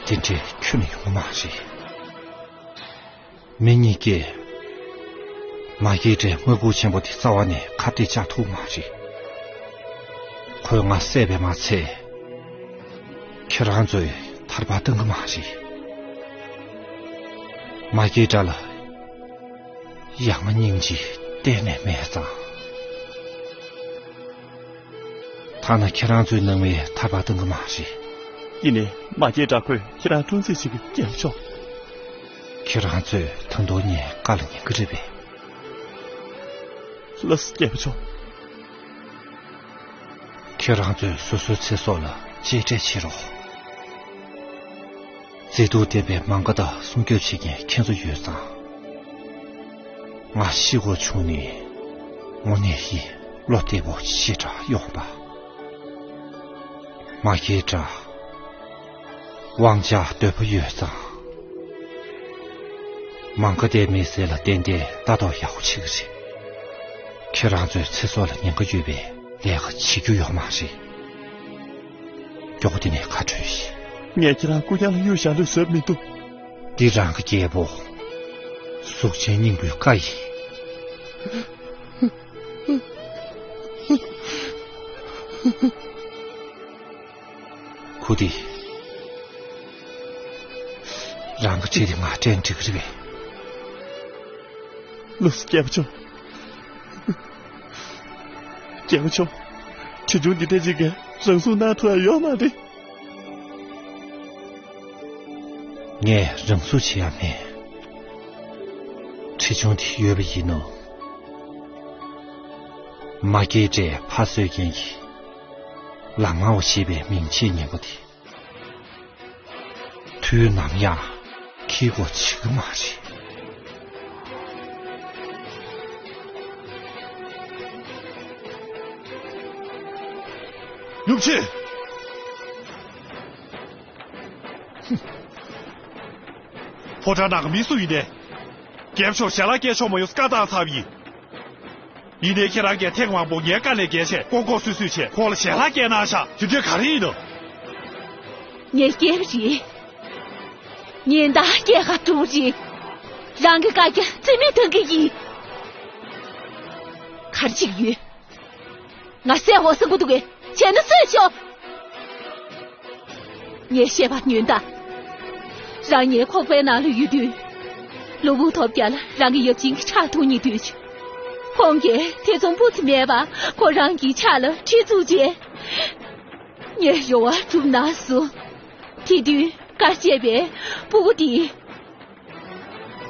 དེ་འདྲའི་ཁྱོན་ནས་ཡོང་གི་མ་རེད། མི་གཉིས་ཀས་མ་སྐྱེས་དགྲའི་དམག་འཁྲུག་ཆེན་པོ་དེ་རྩ་བ་ནས་ཁ་གཏད་བཅག་ཐུབ་མ་རེད། ཁོས་ང་བསད་པས་མ་ཚད། ཁྱེད་རང་ཚོས་ཐར་པ་གཏང་གི་མ་རེད། མ་སྐྱེས་དགྲ་ལ་ཡ་ང་སྙིང་རྗེ་གཏན་ནས་མེད་ཙང་། ཐ་ན་ཁྱེད་རང་ཚོའི་ནང་མིས་ཐར་པ་གཏང་གི་མ་རེད། ཡིན་ནའི་མ་སྐྱེས་དགྲ་ཁོས་ཁྱེད་རང་སྲུང་བརྩི་བྱེད་ཀྱི། རྒྱལ་པོ་མཆོག་ཁྱེད་རང་ཚོས་ད་དུང་ངའི་བཀའ་ལ་ཉན་གྱི་རེད་པས། ལགས་སོ་རྒྱལ་པོ་མཆོག་ཁྱེད་རང་ཚོས་སོ་སོའི་ཚེ་སྲོག་ལ་གཅེས་སྤྲས་བྱེད་རོགས། མཛེས་སྡུག་ལྡན་པའི་མ་ག་དྷ་སྲུང་སྐྱོབ་བྱེད་མཁན་ཁྱེད་ཚོ་ཡོད་ཙང་། ང་ཤི་དགོས་བྱུང་ནས་དངོས་གནས་ཡིན། བློ་བདེ་པོ་ཞེ་དྲག་ཡོང་པ། མ་སྐྱེས་དགྲ། དབང་ཆ་འདོད་པ་ཡོད་ཙང་། མ་ག་དྷའི་མི་སེར་ལ་ཏན་ཏན་ལྟ་རྟོག་ཡག་པོ་བྱེད་ཀྱི་རེད། ཁྱེད་རང་ཚོའི་ཚེ་སྲོག་ལ་ཉེན་ཁ་ཡོད་པའི་ལས་ཀ་བྱེད་རྒྱུ་ཡོད་མ་རེད། མགྱོགས་པོ་འདི་ནས་ག་འགྲོ་ཡིན། ངས་ཁྱེད་རང་རྐུ་རྐྱང་ལ་གཡུག་བཞག་འདོད་བཟོས་མི་འདུག་འདི་རང་གི་རྒྱལ་པོ་གཟུགས་ཅན་སྙིང་པོའི་བཀའ་ཡིན། ཁུ་དི། རང་གི་ཁྲིད་དེ་ང་སྤྲད་འགྲིག་གི་རེད་པས། ལགས་སོ་རྒྱལ་པོ་མཆོག་རྒྱལ་པོ་མཆོག་ཁྲིད་ཆུང་འདི་འདྲ་ཅིག་གིས་རང་སྲུང་གནང་ཐུབ་ཡ་ཡོད་མ་རེད། ངས་རང་སྲུང་བྱེད་ཡ་མེད། ཁྲིད་ཆུང་དེ་ཡོད་པ་ཡིན་ནོ། མ་སྐྱེས་དགྲས་ཕ་གསོད་མཁན་གྱི་ལག་དམར་བ་ཞེས་པའི་མིང་ཆེས་སྙན་པོ་དེ། དུས་ནམ་ཡང་འཁྱེར་དགོས་བྱེད་ཀྱི་མ་རེད། ཡུམ་ཆེན། ཕོ་བྲང་ནང་མི་སུ་ཡིན་ནའི། རྒྱལ་པོ་མཆོག་ཞལ་ལག་སྐྱེལ་ཆོག་མ་ཡོང་བཀའ་བཏང་ཚར་བ་ཡིན། ཡིན་ནའི་ཁྱེད་རང་གིས་ཐེངས་མང་པོ་ངའི་བཀའ་ལས་འགལ་བྱས་ལྐོག་ལྐོག་སུད་སུད་བྱས་ཁོང་ལ་ཞལ་ལག་སྐྱེལ་གནང་ཤག་དེ་འདྲས་ག་རེ་ཡིན་ནམ། ངས་སྐྱེལ་བ་རེད། ཉིན་ལྟར་སྐྱེལ་ག་འགྲོ་བ་རེད། རང་གི་བཀའ་རྒྱ་རྩིས་མེད་གཏང་གི་ཡིན། ག་རེ་བྱེད་ཀྱི་ཡོད། ང་སྲས་འོ་སེང་པོ་འདུག་གས་བྱས་ན་གསོད་ཤོག་ངས་བཤད་པ་ཉོན་དང་། རང་ཉའི་ཁོག་པའི་ནང་ལ་ཡོད་དུས། ལུས་ཕུང་ཐོབ་རྒྱ་ལ་རང་གི་ཡབ་ཆེན་གྱི་ཕྲག་དོག་རྙེད་དུས། ཁོང་གིས་ཐེ་ཚོམ་སྤུ་ཙམ་མེད་པར་ཁོ་རང་གི་ཕྱག་ལ་ཁྲིད་བཅུག་རྗེས། ངའི་རེ་བ་གྲུབ་གནང་སོང་། དེ་དུས་བཀའ་བཅད་པའི་སྤུ་གུ་དེ།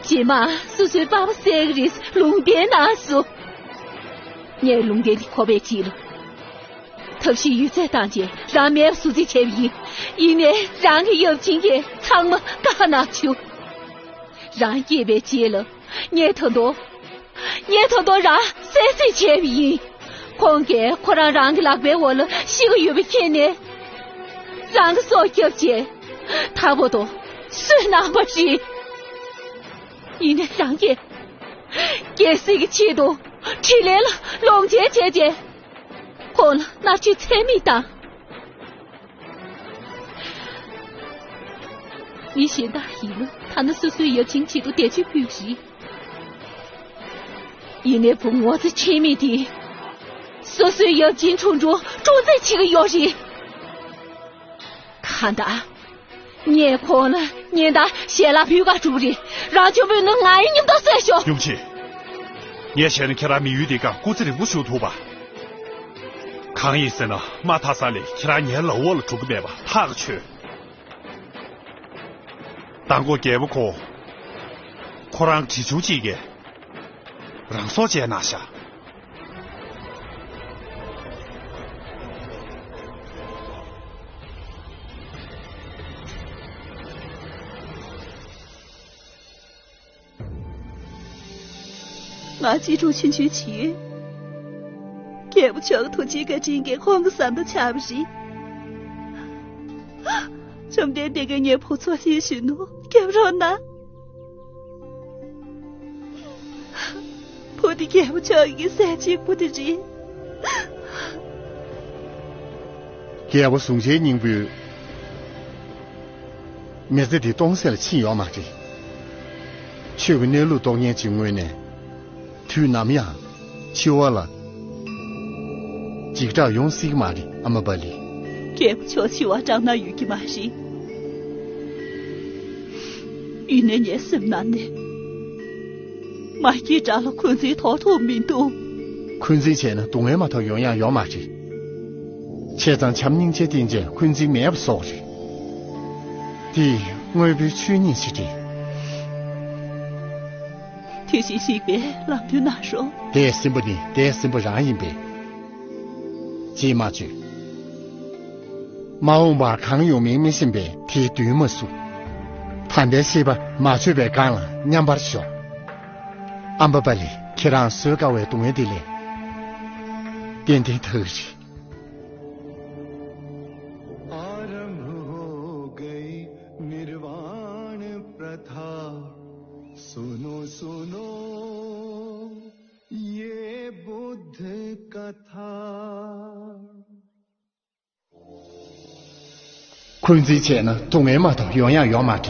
རྗེས་མ་སོ་སོའི་པ་ཕ་བསད་ཀྱི་རེད་ལུང་བསྟན་གནང་སོང་། ངས་ལུང་བསྟན་དེ་གོ་བའི་རྗེས་ལ། ཐབས་ཤེས་ཡོད་ཚད་བཏང་རྗེས་རང་མེད་པ་བཟོ་རྩིས་བྱས་པ་ཡིན། ཡིན་ནའི་རང་གི་ཡབ་ཆེན་གྱིས་ཚང་མ་བཀག་གནང་བྱུང་། རང་སྐྱེས་པའི་རྗེས་ལ་ངས་ད་དུང་། ངས་ད་དུང་རང་བསད་རྩིས་བྱས་པ་ཡིན། ཁོང་གིས་ཁོ་རང་རང་གི་ལག་པའི་འོག་ལ་ཤི་གི་ཡོད་པ་མཁྱེན་ནས། རང་གི་སྲོག་བསྐྱབས་རྗེས། ད་བར་དུ་གསོད་གནང་བ་རེད། ཡིན་ནའི་རང་གིས། རྒྱལ་སྲིད་ཀྱི་ཆེད་དུ་དྲིན་ལན་ལ་ལོངས་སྤྱོད་བྱས་རྗེས། ཁོང་ལ་མནར་གཅོད་ཚད་མེད་བཏང་། མི་གཞན་དག་ཡིན་ན་ཐ་ན་སོ་སོའི་ཡབ་ཆེན་ཆེད་དུ་བདེ་སྤྱོད་ཕུལ་གྱི་རེད། ཡིན་ནའི་བུ་ངོ་ཚ་ཁྲེལ་མེད་དེ། སོ་སོའི་ཡབ་ཆེན་ཁྲུང་ཁྲུང་སྲུང་བརྩི་བྱེད་ཀྱི་ཡོད་རེད། གང་ལྟར། ངས་ཁོང་ལ་ཉིན་ལྟར་ཞལ་ལག་ཕུལ་ག་འགྲོ་གི་རེད། རང་ཆུང་བུས་ནི་ང་ཡི་མཉམ་དུ་བསད་ཤོག་ཡུམ་ཆེ། ངས་བྱས་ན་ཁྱེད་རང་མི་ཡུལ་འདི་སྒང་སྐུ་ཚེ་རིང་པོ་བཞུགས་ཐུབ་པ། གང་ཡིན་ཟེར་ན་མ་མཐའ་ས་ལས་ཁྱེད་རང་ངའི་ལག་འོག་ལ་འགྲོ་གི་མེད་པ་ཐག་ཆོད། མདང་དགོང་རྒྱལ་པོ་ཁོ། ཁོ་རང་གྲི་ཆུང་གཅིག་གིས་རང་སྲོག་བཅད་གནང་ཤག་ང་གཅེས་ཕྲུག་ཆུང་ཆུང་བྱིས་ཡོད། རྒྱལ་པོ་མཆོག་གི་ཐུགས་རྗེ་བཀའ་དྲིན་གྱིས་ཁོང་གི་བཟའ་ཟླ་ཆགས་པ་རེད། བཅོམ་ལྡན་འདས་ཀྱིས་ངའི་བུ་ཚོ་ལྷན་ཞུ་ནོ་སྐྱབས་རོགས་གནང་། བུ་དེ་རྒྱལ་པོ་མཆོག་གི་སྲས་གཅིག་པུ་དེ་རེད། རྒྱལ་པོ་གཟུངས་ཆེན་སྙིང་པོས། མི་ཚེ་འདི་སྟོང་ཟད་ལ་ཕྱིན་ཡོད་མ་རེད། ཆོས་ཀྱི་གནས་ལུགས་རྟོགས་མཁན་གྱི་ངོས་ནས། དུས་ནམ་ཡང་འཆི་བ་ལ་འཇིགས་སྐྲག་ཡོང་སྲིད་ཀྱི་མ་རེད། ཨ་མ་བ་ལི། རྒྱལ་པོ་མཆོག་འཆི་བ་སྐྲག་སྣང་ཡོད་ཀྱི་མ་རེད། ཡིན་ནའི་ངའི་སེམས་ནང་ནས་མ་སྐྱེས་དགྲ་ལ་འཁོན་འཛིན་ཐོགས་ཐུབ་མི་འདུག་འཁོན་འཛིན་བྱས་ན་སྡུག་བསྔལ་མ་གཏོགས་ཡོང་ཡག་ཡོད་མ་རེད། བྱས་ཙང་བྱམས་སྙིང་རྗེ་བསྟེན་བྱས་འཁོན་འཛིན་མེད་པ་བཟོ་དགོས་རེད། འདི་དངོས་པོའི་ཆོས་ཉིད་ཅིག་རེད། དེ་བཞིན་གཤེགས་པས་ལམ་སྟོན་གནང་རོགས། དེས་ཟིན་པ་ནི་དེས་ཟིན་པ་རང་ཡིན་པས། ཅེས་མ་བརྗོད། མ་འོངས་པར་གང་ཡོང་མིན་མི་ཤེས་པས་དེའི་མདུན་མ་བསུ། ད་ལྟའི་ཤེས་པ་མ་བརྗོད་པའི་སྒང་ལ་མཉམ་པར་ཞོག་ཨམ་བ་པ་ལི། ཁྱེད་རང་བཟོད་དཀའ་བའི་སྡུག་བསྔལ་འདི་ལས་ཏན་ཏན་ཐར་གྱི་རེད། आरंभ हो गई निर्वाण प्रथा। सुनो सुनो ये बुद्ध कथा। འཁོན་འཛིན་བྱས་ན་སྡུག་བསྔལ་མ་གཏོགས་ཡོང་ཡག་ཡོད་མ་རེད།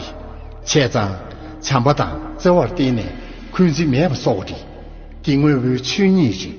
བྱས་ཙང་བྱམས་པ་དང་བརྩེ་བར་བརྟེན་ནས་འཁོན་འཛིན་མེད་པ་བཟོ་དགོས་རེད། འདི་དངོས་པོའི་ཆོས་ཉིད་རེད།